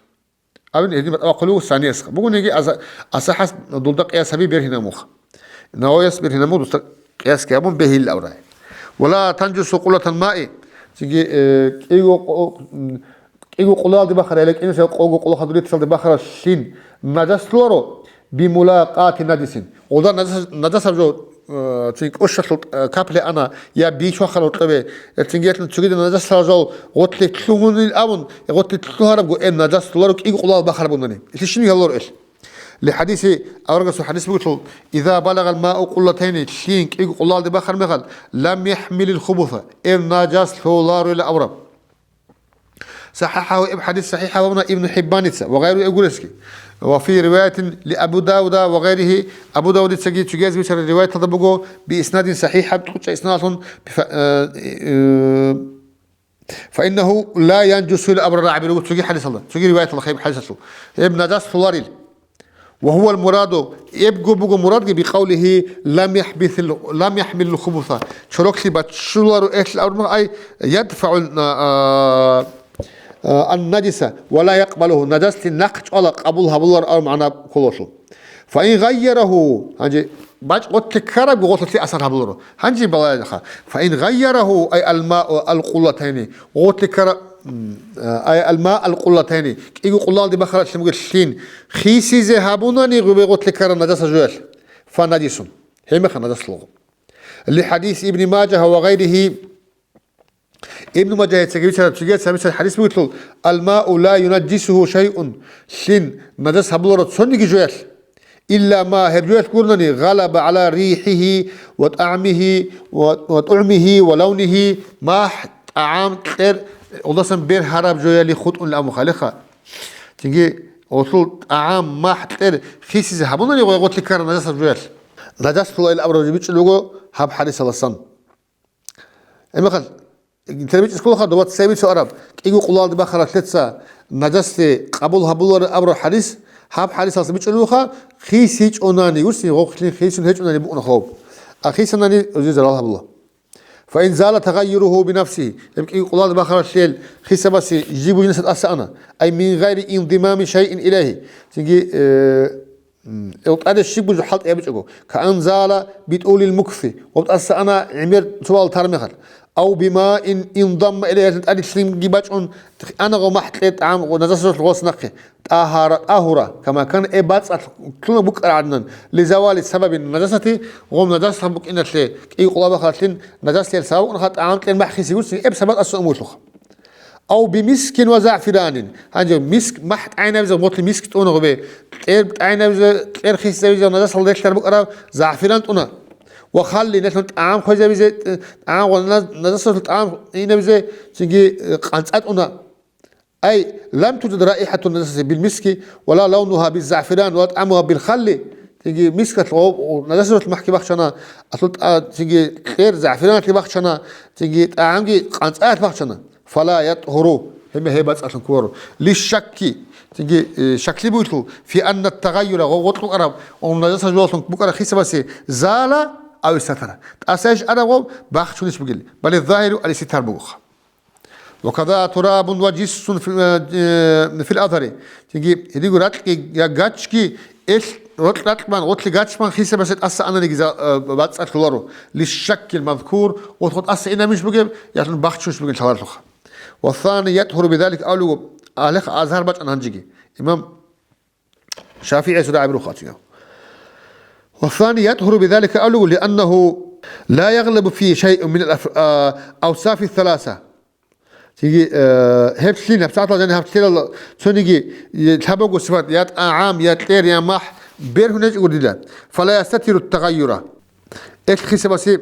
Абин гьедин батӀа бахъулев саниясха. Бугониги аза-, асахӀас дулда къияс гьаби бергьинаб муха. Нававияс бергьинаб мух дусда къиясги гьабун бегьилла абурай. Вала танжусу къулатан маи, цинги, э, кӀиго къо-, кӀиго къулалде бахара, яла кӀиниса къого къулахъа дулиталде бахара лъин нажас лъуаро, бимулакъати наджисин. Гъолда нажас-, нажасаб жо, э, цин кӀощалъул, э, капли ана, я бичвахъа рокьобе, э, цинги гьелъун цогидал нажасал жал гъотлъи лъугьунил абун, э, гъотлъи лъугьарабго, э, нажас лъугьаро кӀиго къулал бахарабунани. Лъищин гьаллор эл. Лихадиси аварагасул хадис бугелъул, иза балагал мау къуллатайни, лъин кӀиго къулалде бахар мехал, лам яхмилил хубуса, э, нажас лъугьаройла авраб. СахӀахӀагьу, иб хадис сахӀихӀ гьабуна Ибну ХӀиббаница ва гъайру гуресги. Ва фи риваятин ли Абу Давуда ва гъайрихи, Абу Давудицаги цогияз бицараб риваяталда буго, би иснадин сахӀихӀаб, кьучӀа иснадалъун, фа-, э, э, фаиннагьу ла янжусу ил абрар абиру цоги хадисалда, цоги риваяталда хаб хадисалъул. Гьеб нажас лъуларил. Ва гьувал мураду, эбго буго мурадги бикъавлихи, лам яхбисил, лам яхмилил хубуса, чороклъи баччуларо эхлъи абурмагь, ай, ядфагӀул, а, а, ан-наджиса ва ла якъбалуху, нажаслъи нахъ чӀвала къабул гьабуларо абу магӀна кколалъул. Фаин гъайярагьу, гьанже бачӀ гъотлъи ккарабго гъотлъи асар гьабуларо. Гьанже балагьаха. Фаин гъайярагьу, ай алма, алкъуллатайни, гъотлъи ккара-, м, а, ай алма алкъуллатайни, кӀиго къулалде бахаралъин бугел лъин, хисизе гьабунани гъубе гъотлъи ккараб нажаса жуялъ, фа наджисун. Гьеб мехалъ нажас лъугьун. Ли хадис Ибни Мажа ва гъайрихи, Ибну Мажагьица гьеб бицараб цогияс гьаб бицараб хадис бугелъул, алмау ла юнаджисуху шайун, лъин нажас гьабуларо цониги жуялъ. Илла ма, гьеб жуялъ гурнани, гъалаба гӀала рихӀихи ва тӀагӀмихи ва, ва тӀугӀмихи ва лавнихи, махӀ, тӀагӀам, кьер, гъолдасан бер гьараб жояли хутӀун ламухалиха. Цинги гъолъул тӀагӀам, махӀ, кьер хисизе гьабунани гъой гъотлъи ккараб нажасаб жоялъ. Нажас лъугьайил абураб жо бичӀчӀулего гьаб хадисаласан. Гьебмехалъ, интербичӀес кколаха, доба цебицо араб, кӀиго къулалде бахараб лъеца нажаслъи къабул гьабуларо абураб хадис, гьаб хадисалъ бичӀчӀулебуха, хисичӀонани, гьусин гъохлъин хисун гьечӀонани букӀуна хоб. А хисанани, гьезие зарал гьабула. Фаин зала тагъайюруху бинафсихи, гьеб кӀиго къулалде бахараб лъел хисабасе жиб бугинаса тӀаса ана, ай мин гъайри индимами шайин илайхи, цинги, э, М, ил тӀаде щиб бужу хӀалтӀи гьабичӀого, каан зала битӀулил мукфи, гъоб тӀаса ана гӀемер цо вал тармехалъ, ав бима ин, ин дамма илайгьалъин тӀаде лъимги бачӀун, ана гъо махӀ кье тӀагӀам гъо нажасалъ гъос нахъе, тӀагьара, тӀагьура, кама кан э бацӀалъ лъуна букӀар гӀаднан, ли завали сабабин нажасати, гъом нажасалъ букӀиналъе, кӀиго къулабахалъин нажаслъиял сабаб букӀунха тӀагӀам кьен махӀ хисигуцин, эб сабат асо умурлъуха. Ав бимискин ва заъфиранин. Гьанже миск, махӀ тӀайнабизе гъотлъи миск тӀуна гъубе, кьер тӀайнабизе, кьер хисизабизе нажасал релълъар букӀараб заъфиран тӀуна. Ва халли, нелъун тӀагӀам хвезабизе, тӀагӀам ва наз-, нажасалъул тӀагӀам инабизе, цинги, э, къанцӀа тӀуна. Ай, лам тужад раихӀату нажасати бил миски, ва ла лавнугьа биз заъфиран, ва ла тӀагӀмугьа бил халли. Цинги мискалъ гъо-, нажасалъ махӀги бахчана, аслу тӀа-, цинги кьер заъфиранлъи бахчана, цинги тӀагӀамги къанцӀаялъ бахчана. Фала ятгьуру, гьеб, гьеб бацӀцӀалъун кколаро. Лишшакки, цинги, э, шакли бугелъул, фи анна тагъайюра гъо-, гъоркь букӀараб, гъо-, нажаса жугьаллъун букӀараб хисабасе зала ав истатара. ТӀаса иш араб гъо бахчунищ бугел, бале загьиру алиститар бугоха. Ва каза турабун ва жиссун фил, э, э, фил азари. Цинги, гьедиго ракьги я гачги, Эл рокь-ракьбан, гъотлъи гачбан хисабасе тӀаса ананиги за-, э, бацӀцӀалъуларо, лишшаккил мазкур, гъотлъо тӀаса инабищ бугеб, ялъун бахчунищ бугеб лъаларлъуха. Ва сани ятгьуру бидалик авлугу, гьалихъ азгьар бачӀана гьанжеги. Имам ШафигӀиясда гӀебруха ачигав. والثاني يطهر بذلك أوله لأنه لا يغلب فيه شيء من الأف-، آ، أوصاف الثلاثة. Цинги, э, гьеб лъин, гьаб сагӀатал жани гьаб лъелал цониги, э, лъабабго сипат, я тӀагӀам, я кьер, я махӀ, бергьун гьечӀого дила. فلا يستتر التغير. Эл хисабаси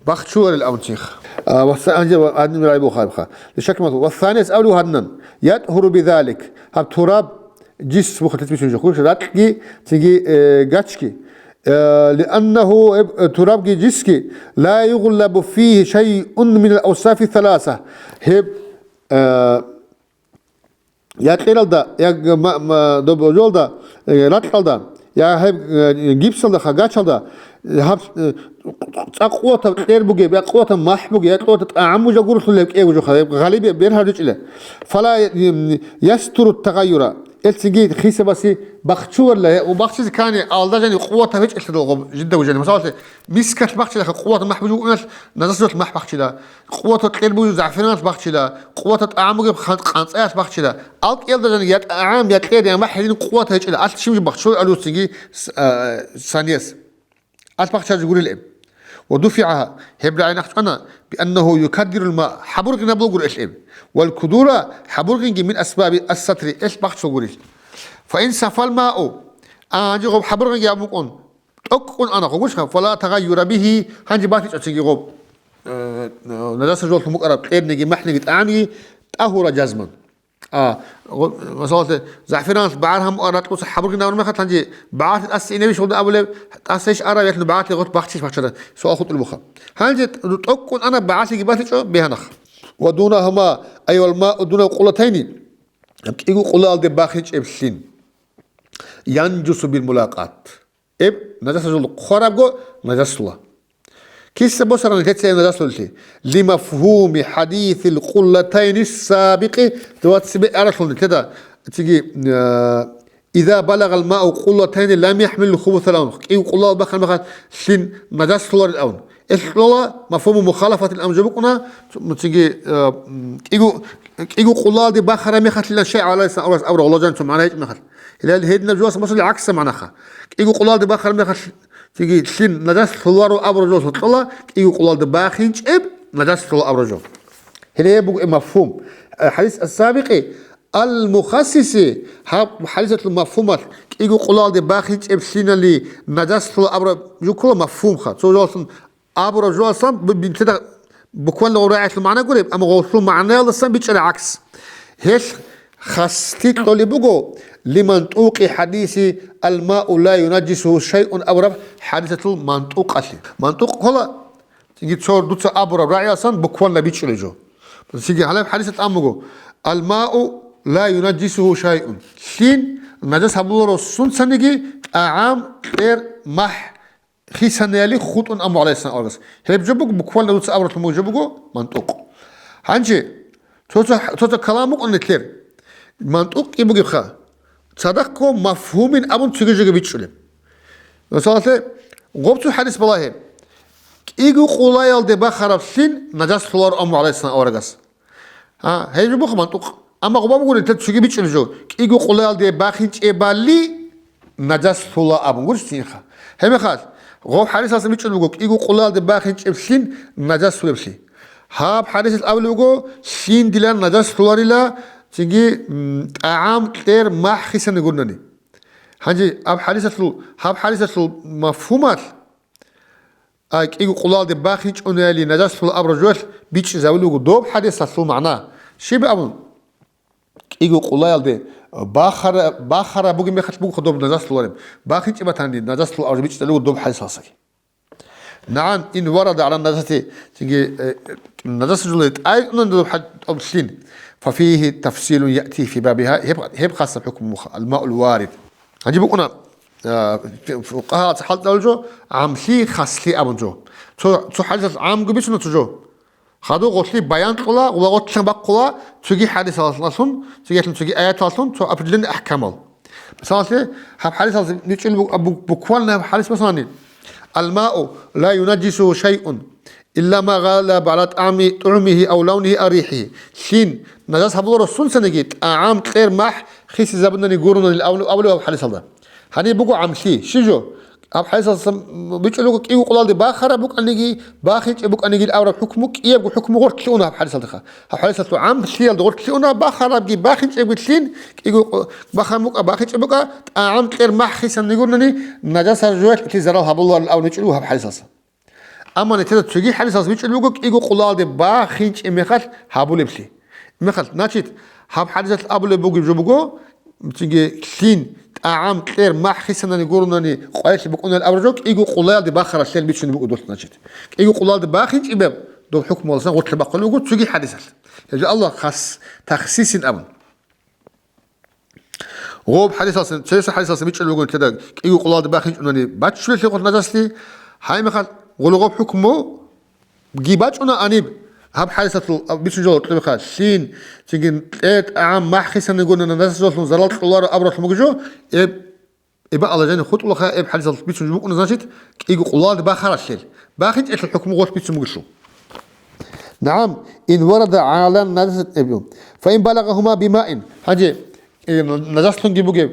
бахчуларел абун чихъ. А, ва са-, гьанже ва-, гьадин рай буха гьабха. Лишакмату. Ва санис авлу гьаднан. ЯтӀгьуру бидалик. Гьаб тураб жис буха тетбисун жо. Хурш ракьги, цинги, э, гачги. Э, лианнагьу, э, турабги жисги, ла югълабу фигьи шайъун минал авсафи саласа. Гьеб, э, я кьералда, я г-, ма-, ма-, доб-, жолда, э, ракьалда, я гьеб, э, гипсалда, хагачалда, гьаб, э, цӀакъ къуватаб кьер бугеб, я къуватаб махӀ бугеб, я къуватаб тӀагӀам бугеб гурулъул гьеб кӀиявго жо, гьеб гъалиб берхӀал ричӀила. Фала, м, ястуру тагъайюра. Элцинги хисабаси бахчуларила, гьеб бахчизе ккани, алда жани къуватаб гьечӀелъадал гъоб жидда вужани. Мисалалъе, мискалъ бахчилаха къуватаб махӀ бугеб букӀуналъ, назасалъ махӀ бахчила. Къуватаб кьер бугеб загӀфараналъ бахчила, къуватаб тӀагӀам бугеб хан-, къанцӀаялъ бахчила. АлкӀиялда жани я тӀагӀам, я кьер, я махӀ гьедин къуват гьечӀила. Алъ щиб бахчулел алуцинги с-, а, санияс. Алъ бахчазе гурилеб. Ва дуфигӀа, гьеб рагӀи нахъчӀвана, бианнагьу юкаддирул ма, хӀабургъинаб бугур элъ эб. Вал кудура, хӀабургъинги мин асбаби ас-сатри, элъ бахчул гурил. Фа ин сафал мау, а, гьанже гъоб хӀабургъинги абун букӀун, тӀокӀкӀун ана гъогушха, фала тагъайюра бигьи, гьанже батичӀо цинги гъоб, э, э, нажаса жоллъун букӀараб кьерниги, махӀниги, тӀагӀамги, тӀагьура жазман. А, гъо-, масалалъе, загӀфараналъ багӀар гьаму ара кьуса хӀабургин абураб мехалъ, гьанже багӀалъи тӀаса инебищ гъуда абулеб, тӀаса иш араб, яхӀну багӀалъи гъот бахчиш бахчана, суал хутӀулеб буха. Гьанже тӀокӀкӀун ана багӀалъиги батичӀо бегьанахъ. Ва дунагьума, ай вал мау дуна къулатайни, кӀиго къулаалде бахинчӀеб лъин. Янжусу бил мулакъат. Эб, нажаса жолда хъварабго нажасула. Киса босарани лъеца гьеб нажасулелъи? Лимафгьуми хӀадисил къуллатайни сабикъи, дова цебе аралъуни лъеда, цинги, э, иза балагъал мау къуллатайни лам яхӀмилил хубуса лаун, кӀиго къуллал бахъал мехалъ лъин нажасуларил авун. Ил кьола мафгьуму мухалафатил амжа букӀуна, цинги, э, м, кӀиго, кӀиго къуллалде бахараб мехалъилан шайъ гӀалайсан аврас авра гъоложан цо магӀна гьечӀеб мехалъ. Гьеле гьединаб жоялъ масала гӀакса магӀнаха. КӀиго къулалде бахараб мехалъ, цинги лъин нажас лъоларо абураб жоялъ кьола, кӀиго къулалде бахинчӀеб нажас лъола абураб жо. Гьеле гьеб буго мафгьум. Э, хӀадис ас-сабикъи ал-мухассиси, гьаб хӀадисалъул мафгьумалъ, кӀиго къулалде бахинчӀеб лъинали нажас лъола абураб жо ккола мафгьумха. Цо жоялъун абураб жоялъан бу-, бинтида буквально гъоб рагӀиялъул магӀна гуреб, амма гъолъул магӀнаялдасан бичӀчӀараб гӀакс. Гьелъ хаслъи кьолеб буго, лиман тӀукъи хӀадиси алмау ла юнаджисуху шайъун абураб хӀадисалъул мантӀукъалъе. МантӀукъ ккола, цинги цо дуца абураб рагӀиялдасан буквально бичӀчӀулеб жо. Цинги гьалаб хӀадисалъ тӀамуго, алмау ла юнаджисуху шайъун. Лъин нажас гьабуларо сунцаниги тӀагӀам, кьер, махӀ, хисанияли хутӀун аму гӀалайгьиссалам аварагас. Гьеб жо буго, буквально дуца абуралъун буго жо буго мантӀукъ. Гьанже цо-, цо-, цо-, цо калам букӀун нилъер. МантӀукъги бугебха. Цадахъго мафгьумин абун цоги жоги бичӀчӀулеб. Масалалъе, гъоб цо хӀадис балагье. КӀиго къулаялде бахараб лъин нажас лъоларо аму гӀалайгьиссалам аварагас. А, гьеб жо буго мантӀукъ. Амма гъоба буго нилъер цоги бичӀчӀулеб жо, кӀиго къулаялде бахинчӀебали нажас лъола абун гурищ цинха. Гьеб мехалъ, гъоб хӀадисалъ бичӀчӀулеб буго, кӀиго къулаялде бахинчӀеб лъин нажас лъолеблъи. Гьаб хӀадисалъ абулеб буго, лъиндилан нажас лъоларила, цинги, м, тӀагӀам, кьер, махӀ хисани гурнани. Гьанже гьаб хӀадисалъул, гьаб хӀадисалъул мафгьумалъ, А, кӀиго къулалде бахинчӀунели нажаслъула абураб жоялъ бичӀчӀизабулеб буго доб хӀадисалъул магӀна. Щиб абун? КӀиго къулаялде бахара-, бахараб бугеб мехалъ бугоха доб нажаслъулареб. БахинчӀеб батани, нажаслъула абураб жо бичӀчӀизабулеб буго доб хӀадисалъги. НагӀам, ин варада гӀала нажасати, цинги, э, нажасалъуле тӀайун доб хӀад-, доб лъин. Фафигьи тафсилун яъти фи бабигьа, гьеб, гьеб хасаб хӀукму муха, ал-маул варид. Гьанже букӀуна, а, фукъагьаца хӀалтӀарал жо, гӀамлъи, хаслъи абун жо. Цо, цо хӀадисалъ гӀамго бицуна цо жо. Хадуб гъолъи баян кьола, гъула гъотлъан бахъула, цоги хӀадисалъун, цогиялъун, цоги аяталъун цо определенный ахӀкамал. Мисалалъе, гьаб хӀадисалъ ничӀел бу-, бу-, буквально гьаб хӀадис масалани, «Алмау ла юнаджису шайъун». Илла ма гъалаба гӀала тӀагӀми, тӀугӀмигьи ав лавнигьи ав рихӀигьи. Лъин нажас гьабуларо сунцаниги, тӀагӀам, кьер, махӀ хисизабунани гуронани абулеб, абулеб гьаб хӀадисалда. Гьаниб буго гӀамлъи, щиб жо? Гьаб хӀадисалдасан бичӀчӀулеб буго, кӀиго къулалде бахараб букӀаниги, бахинчӀеб букӀанигил абураб хӀукму, кӀиябго хӀукму гъорлъе уна гьаб хӀадисалдаха. Гьаб хӀадисалъул гӀамлъиялда гъорлъе уна, бахарабги, бахинчӀебги лъин, кӀиго къу-, бахараб букӀа, бахинчӀеб букӀа, тӀагӀам кьер маххисан йигурнани, нажасал жоялъ лъи зарал гьабуларал абун бичӀчӀулеб буго гьаб хӀадисалдасан. Амма нилъеда цоги хӀадисалъ бичӀчӀулеб буго кӀиго къулалде бахинчӀеб мехалъ гьабулеблъи. Мехалъ, значит, гьаб хӀадисалъ абулеб бугеб жо буго, цинги лъин, тӀагӀам кьер маххисанани гурунани къвайлъи букӀунел абураб жо кӀиго къулалде бахаралъел бичун буго дулъ, значит. КӀиго къулалде бахинчӀеб доб хӀукмуялдасан гъорлъе бахъулеб буго цоги хӀадисалъ. Гьеб жо Аллагь хас тахсисин абун. Гъоб хӀадисалъ, цеса хӀадисалъ бичӀчӀулеб буго нилъеда кӀиго къулалде бахинчӀунани баччулелъи гъорлъ нажасли, гьай мехалъ гъулгъоб хӀукмуги бачӀуна гьаниб, гьаб хӀадисалъул бицун жо гьоркьобиха, лъин, цинги кьер тӀагӀам маххисанигуна нажасалъун зарал кьоларо абуралъун бугеб жо, эб, эб Аллагь жаниб хутӀулаха, эб хӀадисалъ бицун жо букӀуна, значит, кӀиго къулалде бахаралъел. БахинчӀелъул хӀукму гъорлъ бицун бугелъул. НагӀам, ин варада гӀала нажасат эб. Фаин балагъагьума бимаин. Гьанже, э, нажаслъунги бугеб,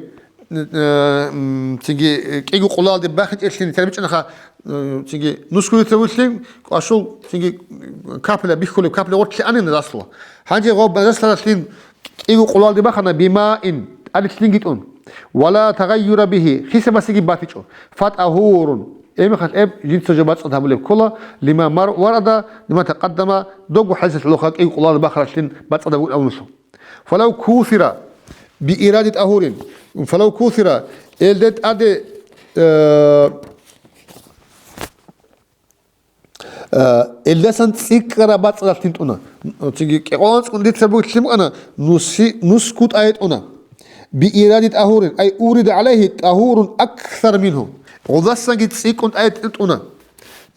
э, м, цинги, э, кӀиго къулалде бахинчӀелъин тербичӀанаха, э, цинги нусгули тавуллъин, кӀвашул, цинги капля бихьулеб, капля гъорлъе ани нажаслъула. Гьанже гъоб нажаслъаралъин кӀиго къулалде бахана бимаин, тӀаде лъинги тӀун. Вала тагъайюра бигьи, хисабасеги батичӀо. ФатӀагьурун. Гьебмехалъ эб жинца жо бацӀцӀад гьабулеб ккола, лима мар-, варада, лима такъаддама, догу хӀадисалъ гьалуха кӀиго къулалде бахаралъин бацӀцӀад гьабулеб абуналъул. Фалав кусира бииради тӀагьурин. Фалав кусира, элде тӀаде, э, Э, элдасан цӀикӀкӀараб бацӀцӀадалъ тӀуна. Цинги кӀикъоялда анцӀ дица бугелъ букӀана, нуси-, нусгу тӀаде тӀуна. Бииради тӀагьурин, ай урида гӀалайгьи тӀагьурун аксар мингьу. Гъолдасанги цӀикӀкӀун тӀаде тӀуна.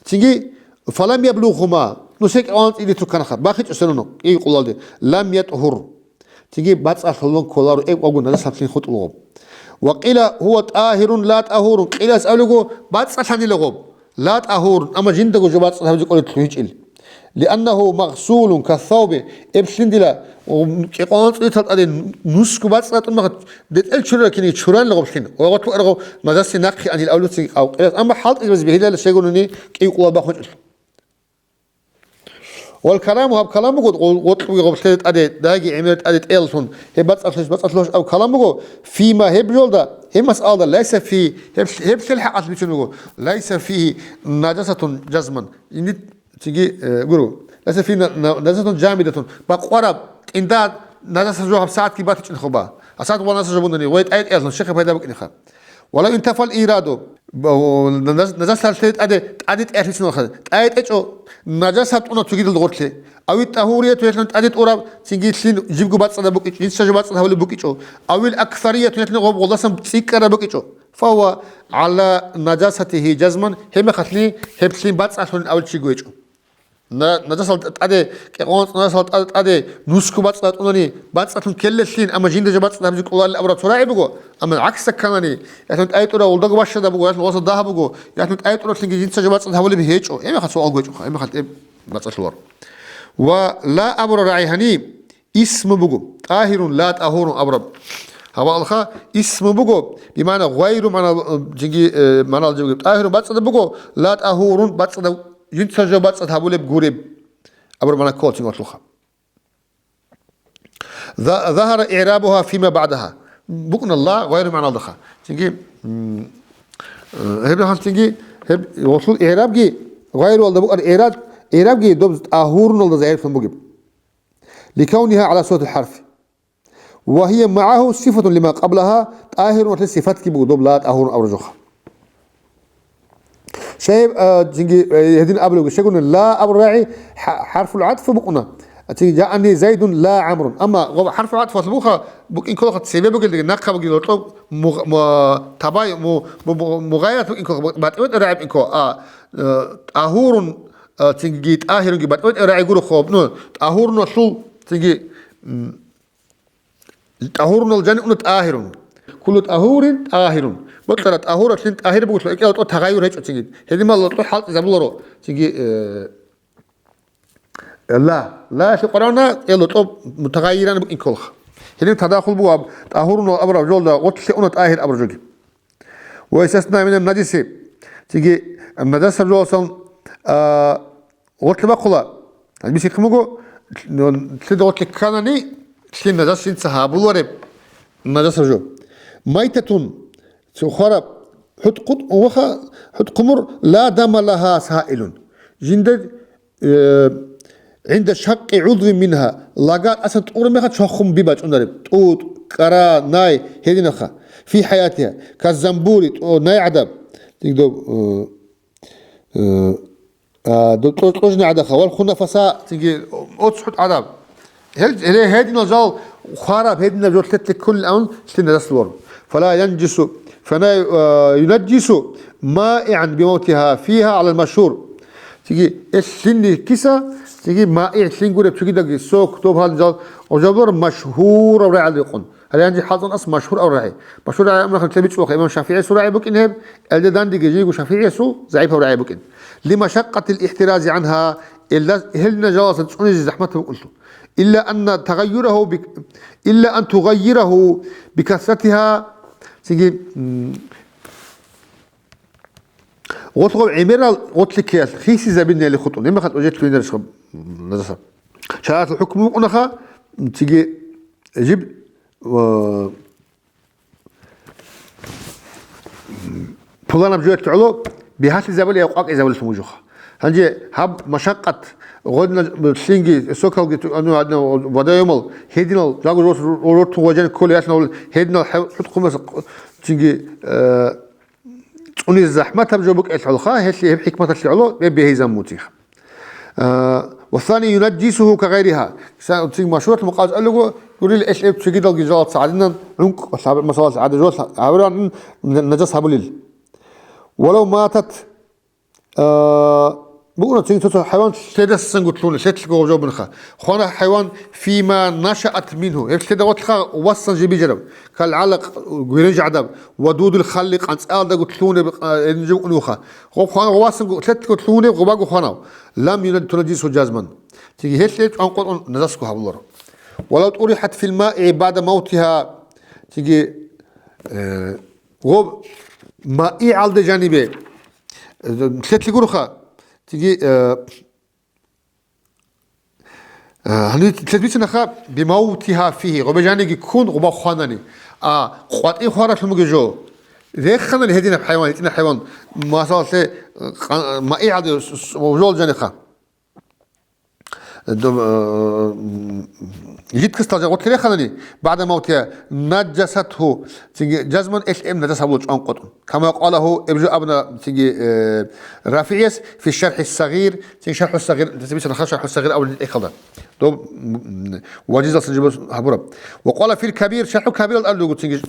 Цинги, фалам яблугьгьума, нусие кӀикъоялда анцӀ дица рукканаха, бахинчӀо сенуна, кӀиго къулалде, лам ятӀгьур. Цинги бацӀцӀалъун кколаро эб вагун нажасалъин хутӀулгъоб. Ва къила гьува тӀагьирун ла тӀагьурун, къилас абулего бацӀцӀалъанила гъоб, ла тӀагьурун, амма жиндаго жо бацӀцӀад гьабизе кӀолеблъун гьечӀел. Лианнагьу магъсулун кассавби, эблъин дила, кӀикъоялда анцӀ дитал тӀаде нусго бацӀцӀад тӀун мехалъ, детӀел чурараб киниги чуранила гъоблъин, ва гъорлъ букӀараб гъоб нажасин нахъе анил абулеб цинги къав къилас, амма хӀалтӀизабизе бегьиларила щайгурони кӀиго къулал бахун гьечӀелъул. Вал каламу, гьаб калам буго, гъо-, гъоркьуги гъоблъе тӀаде, дайги гӀемер тӀаде тӀеллъун, гьеб бацӀцӀалъуш, бацӀцӀалъуш аб калам буго, фима гьеб жолда, гьеб масъалда, лайса фи, гьеб, гьеб лъел хӀакъалъ бицун буго, лайса фи нажасатун жазман. Инди цинги, э, гуро. Лайса фи на-, на-, нажасатун жамидатун. Бакъвараб, тӀинда нажаса жо гьаб сагӀатги батичӀин хуба. А сагӀат ва нажаса жо бундани, вай тӀаде тӀеллъун, щихъе пайда букӀиниха. Вала интафал ираду, ба-, о, наж-, нажасалъе тӀаде, тӀаде тӀехьлъицун вахъа. ТӀаде тӀечӀо, нажас гьаб тӀуна цогидал гъорлъе. Ави тӀагьурияту гьелъун тӀаде тӀураб, цинги лъин жибго бацӀцӀадаб букӀичӀо, жинца жо бацӀцӀад гьабулеб букӀичӀо. Авил аксарияту гьелъун гъоб гъолдасан цӀикӀкӀараб букӀичӀо. Фава гӀала нажасатихи жазман, гьебмехалъни гьеб лъин бацӀцӀалъун абулев чиго гьечӀо. На-, нажасал тӀаде, кӀикъоялда анцӀ нажасал тӀаде, тӀаде нусго бацӀцӀад тӀунани, бацӀцӀалъун ккелеллъин, амма жинда жо бацӀцӀад гьабизе кӀоларел абураб цо рагӀи буго, амма гӀаксалъ кканани, ялъун тӀаде тӀурав гъолдаго бащадаб буго, ялъун гъоса дагьаб буго, ялъун тӀаде тӀураблъинги жинца жо бацӀцӀад гьабулеб гьечӀо, гьебмехалъ суал гьечӀоха, гьебмехалъ тӀе бацӀцӀалъуларо. Ва ла абура рагӀи гьани, исму буго, тӀагьирун, ла тӀагьурун абураб. Гьабаалха, исму буго, бимагӀна гъайру магӀна, жиги, э, магӀнал жо буго. ТӀагьирун бацӀцӀадаб буго, ла тӀагьурун бацӀцӀадаб, жинца жо бацӀцӀад гьабулеб гуреб. Абураб магӀна ккола цинги гъорлъулха. За-, загьара игӀрабугьа фима багӀдагьа. БукӀуна ла гъайру магӀналдаха. Цинги, м, э, гьеб рахъалъ цинги, гьеб гъорлъул игӀрабги гъайруялда букӀар игӀраб-, игӀрабги доб тӀагьуруналда загьирлъун бугеб. Ликавнигьа гӀала суратил хӀарфи. Ва гьия магӀагьу сифатун лима къаблагьа, тӀагьирун валъе сифатги буго доб ла тӀагьурун абураб жоха. Шайиб, а, цинги, э, гьедин абулеб, щайгуни ла абураб рагӀи хӀа-, хӀарфул гӀатфу букӀуна. А, цинги, жаани Зайдун ла ГӀамрун. Амма гъоб хӀарфул гӀатфалъ буха, букӀин кколаха цебе бугелдеги, нахъа бугел гьоркьоб мугъ-, ма-, табай-, му-, му-, му-, мугъайрат букӀин кколаха, батӀи-батӀи рагӀи букӀин ккола. А, э, тӀагьурун, а, цинги тӀагьирунги батӀи-батӀи рагӀи гуро хоб. Ну, тӀагьуруналъул цинги, м, ТӀагьурунал жани уна тӀагьирун. Куллу тӀагьурин тӀагьирун. Бокьара тӀагьуралъин тӀагьир бугелъул, экӀел тӀо тагъайюр гьечӀо цинги. Гьедин мал тӀо хӀалтӀизабуларо цинги, э, ла. Ла лъикъарана, кӀел тӀо мутагъайиран букӀин кколха. Гьедин тадахул бугаб тӀагьурунал абураб жолда гъорлъе уна тӀагьир абураб жоги. Ва истасна минан наджиси, цинги наджасаб жоялдасан, а, гъорлъ бахъула. Гьаниб бицихъин буго, лъида гъорлъ кканани, лъим наджас жинца гьабулареб наджасаб жо. Майтатун, цо хвараб, хӀутӀ-, хӀутӀ-, хӀутӀ-хъумур, ла дама лагьа саилун. Жинда, э, гӀинда шаккъи гӀудвин мингьа, лага тӀасан тӀура мехалъ чвахун би бачӀунареб, тӀутӀ, кӀара, най, гьединабха, фи хӀаятигьа, каззамбури, тӀо-, най гӀадаб, дигдо, э, э, а, до-, тӀо-, тӀожни гӀадаха, вал хунафаса, цинги оцхӀут гӀадаб. Гьел, гьел, гьединал жал хвараб, гьединаб жо лъетлъи кколин абун, лъим наджас лъугьун. Фала янжису, фана, а, юнажжису маигӀан бимавтиха фиха гӀалал машгьур. Цинги эл лъинни киса, цинги маигӀ лъин гуреб цогидалги сок, доб гьал жал, гъожаб лор машгьурав рагӀал рекъон. Гьале гьанже хӀалтӀун ас машгьур ав рагӀи. Машгьур рагӀи амрахъан лъебичӀулаха имам ШафигӀиясул рагӀи букӀин гьеб, элда дандеги жийго ШафигӀиясул загӀипав рагӀи букӀин. Лимашакъатил ихтирази гӀанха, элда гьел нажаласан цӀунизе захӀмат букӀунлъун. Илла анна тагъайюрагьу бик-, илла ан тугъаййирагьу бикасратиха, цинги, м, гъолъ гъов гӀемерал гъотлъи ккеялъ хисизабинали хутӀун. Гьебмехалъ гьужетлъугьинарищха, назаса? ШаригӀаталъул хӀукму букӀунаха, цинги жиб, ва, пуланаб жоялъе гӀоло бигьалъизабули я къвакӀизабулелъун вужуха. Гьанже гьаб машакъат гъодина лъинги сокалги ту-, ну, гьадинал водоемал гьединал жагу рос-, рортун ваджани кколей ялъунал гьединал хӀев-, хӀутӀ-хъумас цинги, э, цӀунизе захӀматаб жо букӀелъулха, гьелъие гьеб хӀикматалъе гӀоло гьеб бегьизабун мутиха. А, ва сани юнажжисуху кагъайриха. Са-, цин машгьуралъ мукъаз алуго, гурил эл эб цогидалги жалаца гӀадинан, гӀункӀ, масалалъ, гӀада жо гьабуран, н-, нажас гьабулел. Валав матат, а, букӀуна цин цо-цо хӀайван лъедасанго лъугьуна, лъетлъго гъожобунха. Хвана хӀайван фима нашаат мингьу. Гьеб лъеда гъотлъа васан жибижараб. Кал гӀалакъ, гвирин жагӀдаб, ва дудул халли къанцӀалдаго лъугьунеб, а, гьедин жо букӀуневха. Гъоб хван гъовасан гъо-, лъетлъго лъугьунеб гъобаго хванав. Лам юнад-, тунадису жазман. Цинги гьелъе чӀван къотӀун назасго гьабуларо. Валав тӀурихӀат фил маи баъда мавтиха. Цинги, э, гъоб маи гьалде жанибе, э, лъетлъи гуроха. Цинги, э, Э, гьанив лъедбицунаха бимавтиха фигьи, гъобе жаниги ккун, гъоба хванани. А къватӀи хваралъун бугеб жо. Реханали гьединаб хӀайван, гьитӀинаб хӀайван, масалалъе, э, къа-, маигӀаде с-, с-, жол жаниха. Доб-, э, м, жидкасдал жагъутлъи реханани, баъда мавтиха, наджасатгьу, цинги жазман эл эм наджас гьабула чӀван къотӀун. Кама къалагьу, эб жо абуна цинги, э, РафигӀияс фи шархӀи сагъир, цинги шархӀу сагъир, цинги шархӀу сагъир абулеб тӀехьалда. Доб, м, важизалсан жиб гьабураб. Ва къала фил кабир, шархӀу кабирал абулеб буго цинги,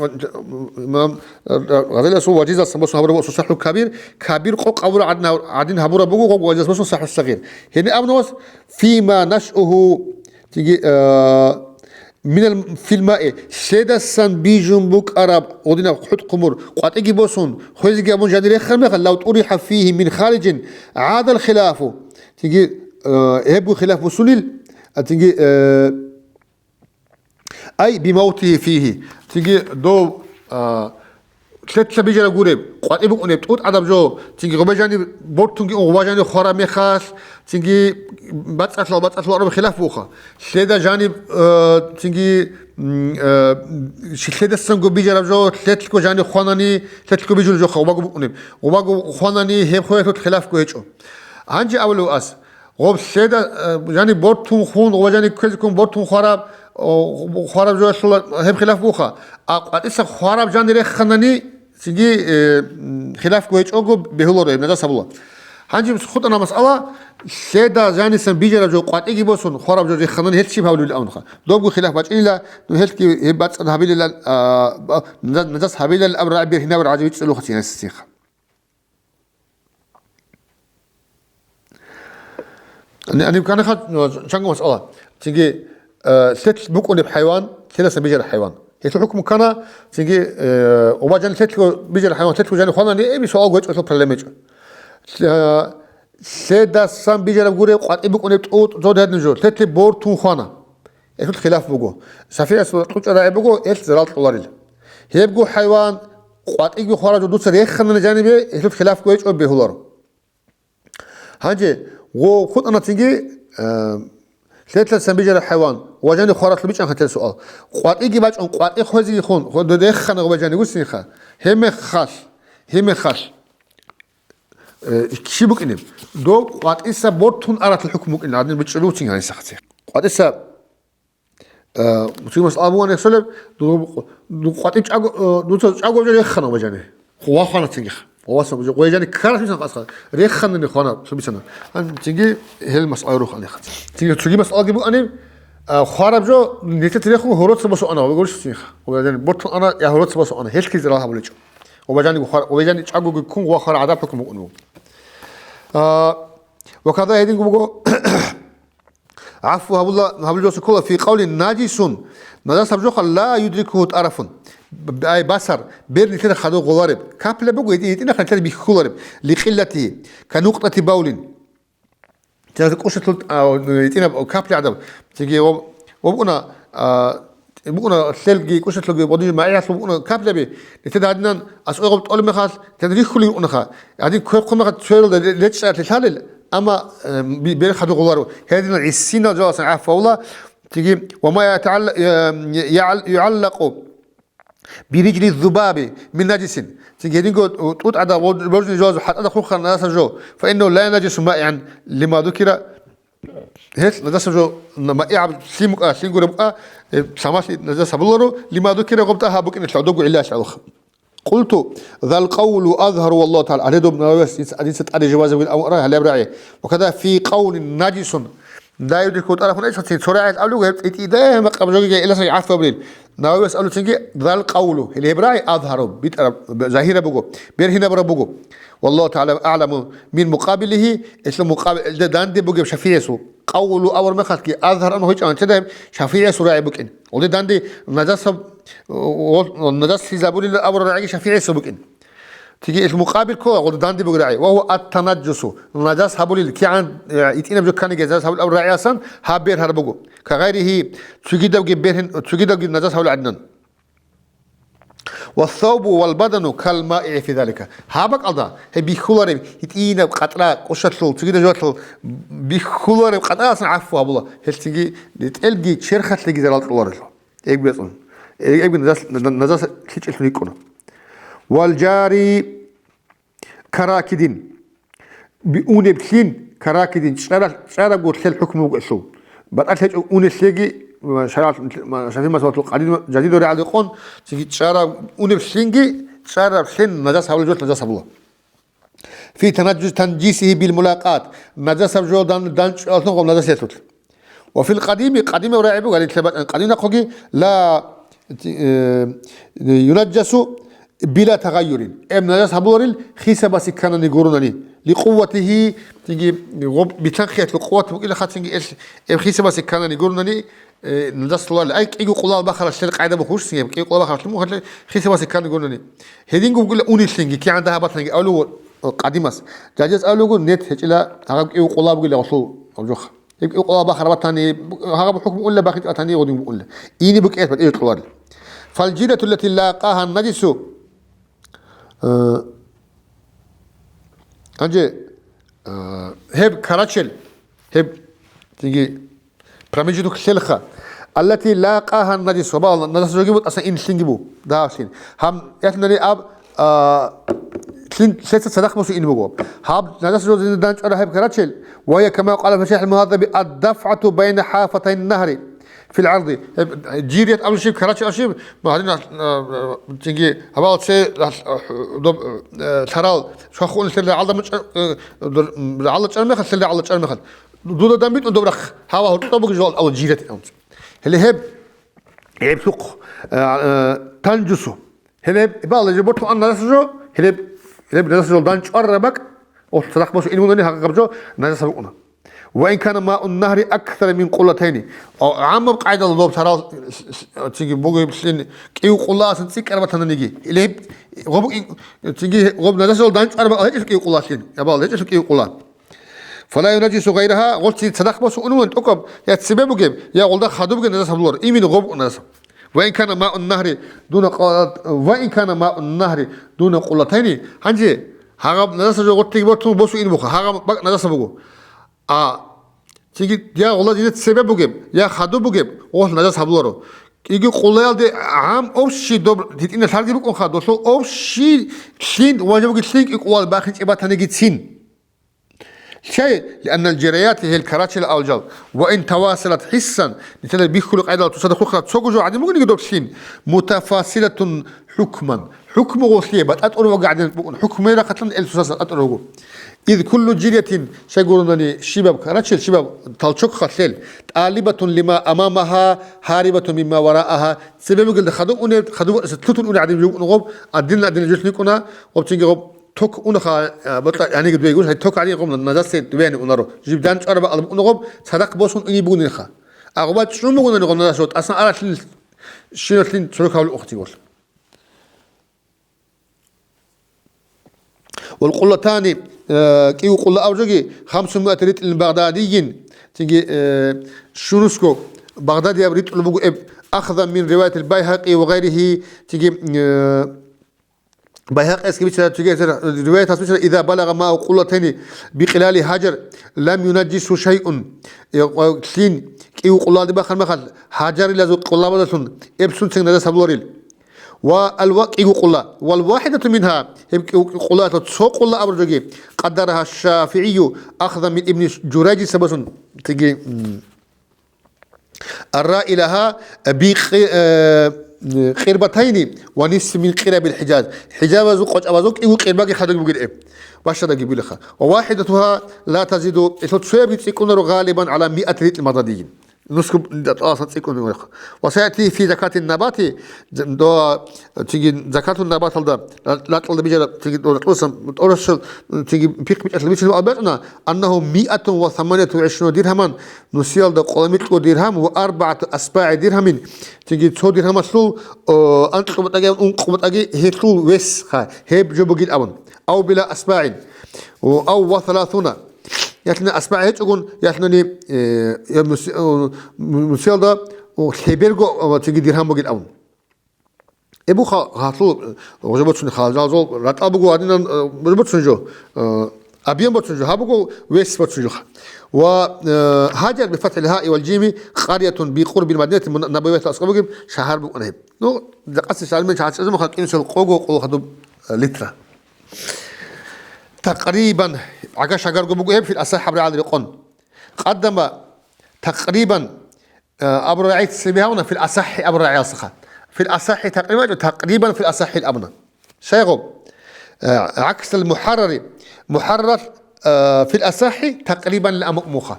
имам, э, Гъазалиясул важизалсан босун гьабураб буго шархӀу кабир, кабир къокъ гьабураб гӀадин, гӀадин гьабураб буго, гъоб важизалсан босун шархӀу сагъир. Гьебни абуна вас, фима нашъугьу, цинги, э, Минал фил маи, лъедасан бижун букӀараб гъудинаб хӀутӀ-хъумур къватӀиги босун, хвезеги абун жанир рехараб мехалъ, лав тӀурихӀа фигьи мин хариджин гӀадал хилафу. Цинги, э, гьебго хилаф бусунил, а, цинги, э, ай бимавтигьи фигьи. Цинги дов, а, лъетлъа бижараб гуреб, къватӀи букӀунеб, тӀутӀ гӀадаб жо, цинги гъоба жаниб бортунги ун гъоба жаниб хвараб мехалъ, цинги бацӀцӀалъал, бацӀцӀалъал араб хилаф буха. Лъеда жаниб, э, цинги, м, э, щи-, лъедасанго бижараб жо, лъетлъго жаниб хванани, лъетлъго бижулеб жоха, гъобаго букӀунеб. Гъобаго хванани, гьеб хвелалъул хилафго гьечӀо. Гьанже абулев ас, гъоб лъеда, э, жаниб бортун хун, гъоба жаниб кквезе ккун бортун хвараб, о, хвараб жоялъула гьеб хилаф буха. А къватӀиса хвараб жани реханани, цинги, э, м, хилафго гьечӀого бегьуларо, гьеб нажас гьабула. Гьанже хутӀана масъала, лъеда жанисан бижараб жо къватӀиги босун, хвараб жо реханани гьел щиб гьабулеб абунха. Добго хилаф бачӀинила, ну, гьелъги гьеб бацӀцӀад гьабилилан, а, ба-, на-, нажас гьабилал аб рагӀи бергьинавар гӀажиб цӀилуха цинасицинха. Ани-, анив канаха, ну, чанго масъала. Цинги, э, лъетлъ букӀунеб хӀайван, лъедасан бижараб хӀайван. Гьелъул хӀукму ккана, цинги, э, оба жани лъетлъго бижараб хӀайван, лъетлъго жани хванани, эби суал гьечӀо, гьелъул проблема гьечӀо. Лъ-, э, лъедасан бижараб гуреб, къватӀи букӀунеб тӀутӀ, зодадин жо, лъетлъи бортун хвана. Гьелъул хилаф буго. ШафигӀиясул кьучӀа рагӀи буго, гьелъ зарал кьоларил. Гьебго хӀайван къватӀиги хвараб жо дуца реханани жанибе, гьелъул хилаф гьечӀо бегьуларо. Гьанже, гъо хутӀана цинги, э, лъелъасан бижараб хӀайван, ва жани хваралъуб бичӀчӀанха тел суал. КъватӀиги бачӀун, къватӀи хвезегихун, хо-, дехана ва жани вуссинха. Гьебмехалъ, гьебмехалъ, э, щиб букӀинеб? Доб къватӀиса бортун аратал хӀукму букӀин, гьадин бичӀчӀулев вуссин гьанисахъе. КъватӀиса Э, цоги масъала бугони хӀисабалеб, ду-, ду-, къватӀиб чӀаго, э, дуца чӀаго жо рехана ва жани. Хъула хвана цинги. Хъула сан жо, ва жани карас бисан къасха. Реханани хвана, субисана. Ан цинги гьел масъала рухани хъаца. Цинги цоги масъалаги бугони, а, хвараб жо нилъеца рехун гьороца босо ана, ва гурищ цинги. Ва жани бортун ана, я гьороца босо ана. Гьелъги зарал гьабулечӀо. Ва жани хвар-, ва жани чӀагоги ккун, ва хвара гӀадаб хӀукму букӀун. А, ва када гьединго буго, ГӀафу гьабула, гьабулеб жоса ккола, фи къавлин нажисун, нажас гьаб жоха, ла юдрикуху тӀарафун. Б-, ай басар, бер нилъер хадур гъолареб. Капля буго, гьитӀи-, гьитӀинахъ нилъер бихьулареб. Ликъиллати, ка нукътати бавлин. Чиясда кӀушалъул, а, гьитӀинаб капля гӀадаб. Цинги ва-, вабуна, а, букӀуна лъелги, кӀушалъулги, бодинжи магӀиялъул букӀуна капляби. Нилъеда гьадинан асуэгъуб тӀолеб мехалъ, нилъеда рихьулин рукӀунаха. Гьадин кверхъун мехалъ цоялда ле-, лечӀчӀаралъе лъалел, амма, э, би-, бер хадур гъоларо. Гьединал гӀисинал жаласан гӀафавла, цинги, ва ма ятагӀалла-, э, ягӀал-, югӀаллакъу бирижли зубаби мин нажисин. Цинги гьединго тӀутӀада бо-, божни жо, хӀатӀада хурхараб нажасаб жо. Фа иннагьу ла янжису маигӀан лима зукира. Гьелъ нажасаб жо, на-, маигӀаб лъим букӀа, лъим гуреб букӀа, э, самалъи нажас гьабуларо, лима зукира гъоб тӀагьаб букӀиналъ, дого гӀиллаялъ гӀолохъ. Къулту, зал къавлу азгьару валлагьу тагӀала, гьале доб Нававияс дица, дица тӀаде жубазе вил аму ара, гьале аб рагӀи. Ва када фи къавлин нажисун, ла юдрикуху тӀарафун, эсацин цо рагӀи абулего, гьеб тӀитӀи дагьа макъаб жогиги иласан гӀафу абулел. Нававияс абулецинги, зал къавлу, гьеле гьеб рагӀи азгьару, битӀараб, загьираб буго, бергьинабураб буго. Валлагьу тагӀала агӀламу мин мукъабилигьи, гьелъул мукъабил, гьелда данде бугеб шафигӀиясул. Къавлу абураб мехалъги азгьар ан гьечӀо анцӀила гьеб шафигӀиясул рагӀи букӀин. Гьелда данде нажасаб, о, о, нажаслъизабулел абураб рагӀиги шафигӀиясул букӀин. Цинги гьелъул мукъабил ккола гьелда данде бугеб рагӀи. Ва гьува ат-танаджусу, нажас гьабулел, кигӀан, э, гьитӀинаб жо кканиги нажас гьабулел абураб рагӀиясан гьаб бергьараб буго. Кагъайригьи, цогидабги бергьин, цогидабги нажас гьабулел гӀадинан. Вассавбу валбадану калмаигӀи фи залика. Гьаб бакӀалда, гьеб бихьулареб гьитӀинаб къатӀра, кӀушалъул, цогидаб жоялъул бихьулареб къатӀраялдасан гӀафу гьабула. Гьелъ цинги ретӀелги черхалъеги зарал кьоларелъул. Эбги бецӀун. Э-, эбги нажас, на-, нажас лъичӀелъун йикӀуна. Валжари каракидин. Би-, унеб лъин, каракидин, чӀара-, чӀарабго лъел хӀукму бугелъул. БатӀалъи гьечӀо унелъеги, ва шаргӀалъ-, ва шафигӀ мазгьабалъул къадим-, жадидул рагӀалде къон, цинги чӀараб, унеб лъинги, чӀараб лъен нажас гьабулеб жо нажас гьабула. Фи танаджус-, танжисигьи бил мулакъат, нажасаб жо дан-, данчӀвалъун гъоб нажасиялъулъ. Ва фил къадими, къадимаб рагӀи буго, гьале лъабатӀан къадим нахъоги, ла, э, юнаджасу била тагъайюрин. Эб нажас гьабуларил хисабасе кканани гурунани. Ликъувватигьи, цинги гъоб битанхъиялъул къуват букӀила хацинги эл-, эб хисабасе кканани гурунани, э, нажас лъуларил. Ай, кӀиго къулал бахаралъ лъел къайда бухъушсин, эб кӀиго къулал бахаралъ мухъалъе хисабасе кканани гурунани. Гьединго букӀила унелъинги, кигӀан дагьаб батанги абулев къадимас. Жадидас абулего, нет, гьечӀила, гьагъаб кӀиго къулал бугила гъолъул гъоб жоха. Гьеб кӀикъола бахараб батани, гьагъаб хӀукму уна бахинчӀо батани гъодин букӀуна. Ине букӀиялъ батӀияб кьоларел. Фалжирату ллати лакъагьа ннажису. Э, гьанже, э, гьеб карачел, гьеб цинги промежуток лъелха. Аллати лакъагьа ннажису. Ва нажас жоги бу, тӀасан инлъинги бу, дагьаблъин. Гьаб яхӀнани аб а, лъин-, лъеца цадахъ босун ин буго. Гьаб нажас жо зиндан чӀвара гьеб карачел, ва гьия кама къала фи шархӀил мугьаззаби, ад-дафгӀату байна хӀафатай ннагьри фил гӀарзи. Гьеб, жирият абулеб щиб, карачел абулеб щиб, ну, гьадин, а, а, цинги гьабал це, а, доб-, а, лъарал, швахун лъел рагӀалда мучӀа-, а, дор-, рагӀалда чӀвар мехалъ, лъел рагӀалда чӀвар мехалъ. Дуда дам битӀун доб рахъ, гьава гьоркьоб буго жо алла жирият абун. Гьеле гьеб, гьеб лъухъ, а, а, танжусу. Гьеб, гьеб, гьеб, бортун ан нажас жо, гьеб, гьеб нажас жо дан чӀвараб бакӀ, о, цадахъ босун ин бугони гьагъаб жо нажас букӀуна. Ва ин кана маун нагьри аксара мин къуллатайни. О, гӀаммаб къайдал лъоб тарал, цинги бугеб лъин кӀив къуллаасан цӀикӀкӀараб батананиги. Гьеб, гъоб ин, цинги гъоб нажас жо дан чӀвараб бакӀ гьечӀелъ кӀив къуллалъин, ябал гьечӀелъ кӀив къулла. Фала юнажису гъайрагьа, гъолцин цадахъ босун уневан тӀокӀаб, я цебе бугеб, я гъолда хадуб бугеб нажас гьабулар, имин гъоб нажас. Ва ин кана маун нагьри дуна къулла-, ва ин кана маун нагьри дуна къуллатайни, гьанже гьагъаб нажаса жо гъорлъиги бортун босун ин буха, гьагъаб бакӀ нажаса буго. А, цинги я гъулла жиндир цебе бугеб, я хадуб бугеб, гъолъ нажас гьабуларо. Киги къуллаялде гӀам общий доб гьитӀина лъарги букӀунха, долъул общий лъин, важибги лъин кӀикъуялде бахинчӀеб батанигицин. Лъай, лианнал жараят гьел карачел алжал, ва ин тавасалат хӀиссан, нилъеда бихьулеб къайдал тусада хухъа цого жо гӀадин бугониги доб лъин, мутафасилатун хӀукман, хӀукму гъолъие батӀатӀурав ваги гӀадин букӀун, хӀукмуе рахъалъан эл тусаса батӀатӀурав вуго. Ид куллу жириятин, щай гуронани, щибаб карачел, щибаб толчок халъел, тӀалибатун лима амамагьа, гьарибатун мимма вараагьа, цебе бугелда хадуб унеб, хадуб лъутун унеб гӀадин жо букӀун гъоб, адинна адинна жо лъикӀуна, гъоб цинги гъоб ток унаха, а, бокьа гьаниги дуе гуш, гьай ток гьаниги гъом нажасе дуяни унаро. Жибдан чӀвараб албукъуна гъоб, цадахъ босун уни бугунилха. Агъуба чӀун бугунани гъом нажас, тӀасан аралъин щиналъин цорокавлу ухти гъолъ. Вал къуллатани, э, кӀиго къулла абжоги, хамсумиат ритӀлин багъдадийин, цинги, э, щунусго багъдадияб ритӀул буго эб, ахзан мин риваятил Байгьакъи ва гъайрихи, цинги, э, Байгьакъиясги бичара, цоги риваятас бичара, иза балагъа мау къуллатайни бикъилали гьажар, лам юнажжису шайъун. Э, лъин кӀиго къуллади бахъан махал, гьажарилазул къуллабазалъун эб сунцин нажас гьабуларил. Ва алва-, кӀиго къулла. Вал вахидату мингьа, гьеб кӀиго къуллаялъул цо къулла абуржоги, къаддарагьа ШафигӀию ахзан мин Ибни Жураджи сабасун. Теги, м, Ар-раилагьа би къи-, э, къирбатайни ва нисфи мин къирабил ХӀижаз. ХӀижазул къочӀабазул кӀиго къирбаги хадуги бугел эб. Башадаги билаха. Ва вахидатугьа ла тазиду, гьелъул цоябги цӀикӀкӀунаро гъалибан гӀала миат ритӀ мададийин. Нусгу датӀаласан цӀикӀкӀун бугелха. Ва саяти фи закатин набати, до, циги закатун набаталда, ла-, лакьалда бижара, циги до, лакьусан, тӀорасал, циги пихъ бичӀалъ бичӀал албетӀна, аннагьу миатун ва саманяту ва гӀишруна диргьаман, нусиялда къоламикьго диргьам ва арбагӀату асбагӀи диргьамин, цинги цо диргьамалъул, о, анкьго батӀаги абун, ункъго батӀаги гьелъул вес ха, гьеб жо бугил абун. Ав била асбагӀин. О, ав ва саласуна. Ялъуни асбагӀи гьечӀогун, ялъуни, э, я нуси-, о, нусиялда, о, лъеберго, о, цинги диргьам бугил абун. Эбу ха-, гьалъул, э, гъожа боцун халжалзул ратӀа буго гьадинан, э, гъожа боцун жо, э, объем боцун жо, гьаб буго вес боцун жо. Ва, э, Гьажар би фатхӀил гьаи вал жими къарятун би къурбил Мадинати мун-, Набавиятал аскӀоб бугеб шагьар букӀана гьеб. Ну, дакъаси шагьар мен чагӀаз чӀезумаха кӀинусел къого къоло хадуб, э, литра. Такърибан, гӀага шагарго буго гьеб, фил асахӀ абрагӀал рекъон. Къаддама такърибан, Э, абурагӀи цебе гьавна, фил асахӀи абурагӀиялсаха. Фил асахӀи такърибан, такърибан фил асахӀил абуна. Шайгъу, э, гӀаксал мухӀаррари, мухӀаррар, э, фил асахӀи такърибан ил амукъмуха.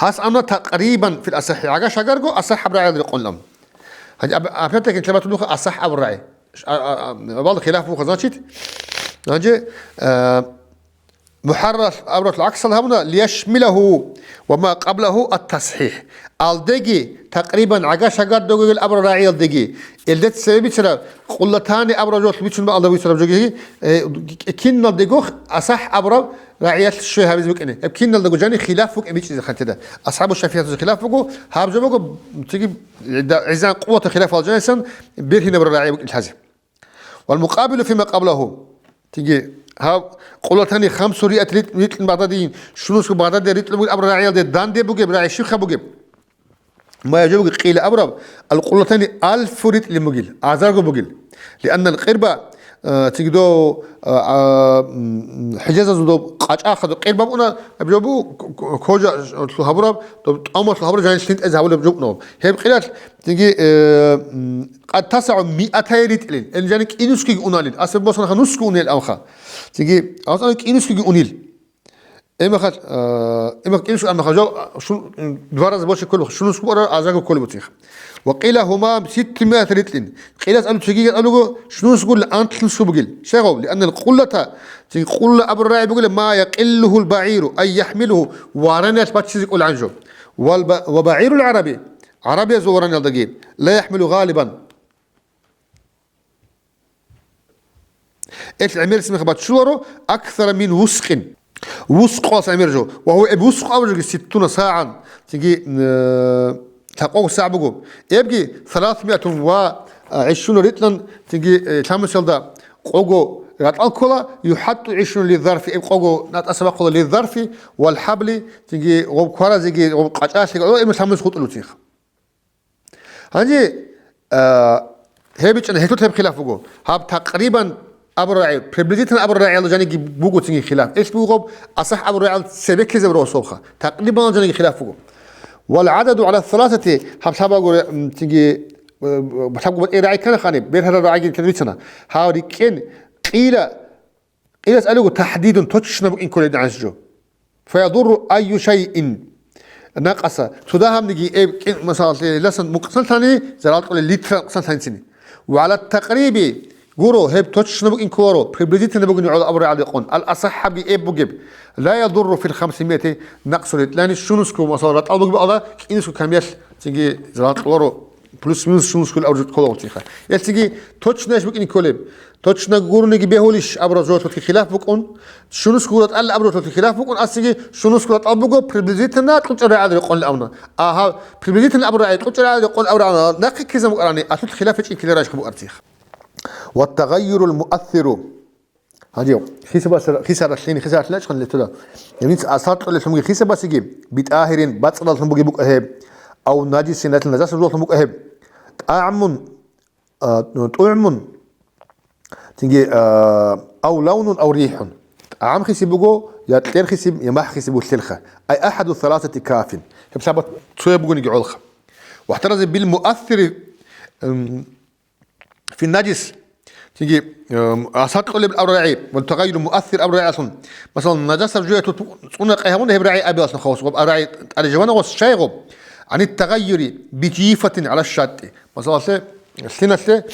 Гьас амна такърибан фил асахӀи, гӀага шагарго асахӀ абурагӀиял рекъон ам. Гьанже ап-, опять-таки, лъабатулуха асахӀ абурагӀи. Ш-, а, а, а, вал хилаф буха, значит, гьанже, э, МухӀаррар абуралъул гӀаксал гьабуна, лияшмилагьу ва ма къаблагьу ат-тасхӀихӀ. Алдеги, такърибан, гӀага шагар догегел абурал рагӀиялдеги, элде цебе бицараб, къуллатани абураб жоялъ бицун ба алда бицараб жоги, э, киналдего асахӀ абураб рагӀиялъ щвей гьабизе букӀине. Гьеб киналдаго жани хилаф букӀин бичӀчӀизе хъантида. АсхӀабу ШафигӀатазе хилаф буго, гьаб жо буго, цоги гӀизан къувату хилаф алжанисан бергьинабураб рагӀи букӀин лъазе. Вал мукъабилу фима къаблагьу. Цинги гьаб къуллатани хамсу риат ритӀ-, ритӀлин багъдадийин, щунусго багъдадияб ритӀлин бугеб абураб рагӀиялде данде бугеб, рагӀи щибха бугеб? Ма яжубуги къила абураб, ал къуллатани алфу ритӀлин бугил, азарго бугил. Лианнал къирба, э, цинги дов, э, а, м, хӀижазазул дов къачӀахъа дов къирба буна, гьаб жо бу-, к-, к-, кожалъул гьабураб, дов тӀамалъул гьабураб жанилъ лъинтӀазе гьабулеб жо букӀунаб. Гьеб къилалъ цинги, э, м, Къад тасагӀу миатай ритӀлин, ил жани кӀинусгиги уналин, асаб босанха нусгу унел амха. Цинги, асана кӀинусгиги унил. Эмаха, э, эмаха кӀинусгу амха жо, шу-, два раза больше кколеб, шунусгу ара азагу кколеб уцих. Ва къила гьума ситтумиат ритӀлин. Къилас алу цигиги алуго, шунусгу антлъусгу бугил. Шайгъав, лианнал къуллата, цинги къулла абурал рагӀи бугила, ма якъиллугьул багӀиру, ай яхӀмилугьу, варанал баччизе кӀолгӀан жо. Вал ба-, ва багӀирул гӀараби, ГӀарабиязул варанялдаги, ла яхӀмилу гъалибан. Ил гӀемер симха баччуларо, аксара мин вускъин. Вускъалъ гӀемер жо. Ва гьуа эб вускъ абуржоги ситтуна сагӀан. Цинги, э, Лъабкъого сагӀ буго. Эбги саласмиатун ва, а, гӀишруна ритӀлан, цинги, э, лъабмусалда къого ратӀал ккола, юхӀатту гӀишруна лиззарфи, эб къого натӀаса бахъула лиззарфи, вал хӀабли, цинги гъоб кваразеги, гъоб къачӀалъеги, гӀо, эб лъабмус хутӀулев цинха. Гьанже, а, гьеб бичӀчӀана, гьелъул гьеб хилаф буго. Гьаб такърибан абураб рагӀи, приблизительно абураб рагӀиялда жаниги буго цинги хилаф. Ил буго гъоб асахӀ абураб рагӀиялда цебе ккезе буго особха. Такърибан жаниги хилаф буго. Вал гӀададу гӀала саласати, гьаб лъабаго ре-, м, цинги, э, лъабго батӀи рагӀи ккана хани, бергьараб рагӀиги ккана бицана. Гьав рикӀкӀен, къила, къилас алуго тахӀдидун, точно букӀин кколеб дагьанлъи жо. Фаядурру айю шайин накъаса. Цо дагьабниги эб кӀин, масалалъе, гьелдасан мукъсан лъани, зарал кьолел литра мукъсан лъаницини. Ва гӀала такъриби, гуро, гьеб точно букӀин кколаро, приблизительно бугин гӀоло абураб рагӀалде къон. Ал асахӀабги эб бугеб. Ла ядурру фил хамсимияти накъсу ритӀлани, щунусго, масала, ратӀал бугеб ала, кӀинусго камиялъ цинги зарал кьоларо. Плюс-минус щунусгул абураб жо ккола гъоркьиха. Гьелъиги точно яш букӀин кколеб. Точно гурониги бегьулищ абураб жоялъулъги хилаф букӀун. Щунусго гуро тӀалла абураб жоялъулъги хилаф букӀун, асиги щунусго гуро тӀал буго, приблизительно кьучӀа рагӀал рекъон абуна. Агьа, приблизительно абураб рагӀи кьучӀа рагӀал рекъон абураб нахъе ккезан букӀарани, асулъ хилаф гьечӀин ккеларищ букӀар цих. Ва тагъайюрул муассиру. Гьанже хисабас-, хисаралъин, хисаралъин ачӀан летула. Гьеб жинца асар кьолелъун бугеб хисабасиги, битӀагьирин, бацӀцӀадалъун бугеб букӀа гьеб, ав наджисин, нажасаб жоялъун букӀа гьеб. ТӀагӀмун, а, тӀугӀмун, цинги, а, ав лавнун, ав рихӀун. ТӀагӀам хисиб буго, я кьер хисиб, я махӀ хисиб вулъелха. Ай ахӀаду саласати кафин. Гьеб лъабат цояб бугониги гӀолха. ВахӀтарази бил муассири, м, фи наджис, цинги, эм, асар кьолеб абураб рагӀи, ва тагъайюр муассир абураб рагӀиялъун. Масалан, нажасаб жоялъул цӀуна къай гьабуна гьеб рагӀи абиялъун хавас, гъоб а рагӀи тӀаде жавана гъос щай гъоб? Гьаниб тагъайюри бижифатин гӀала шатӀи. Масалалъе, лъиналъе,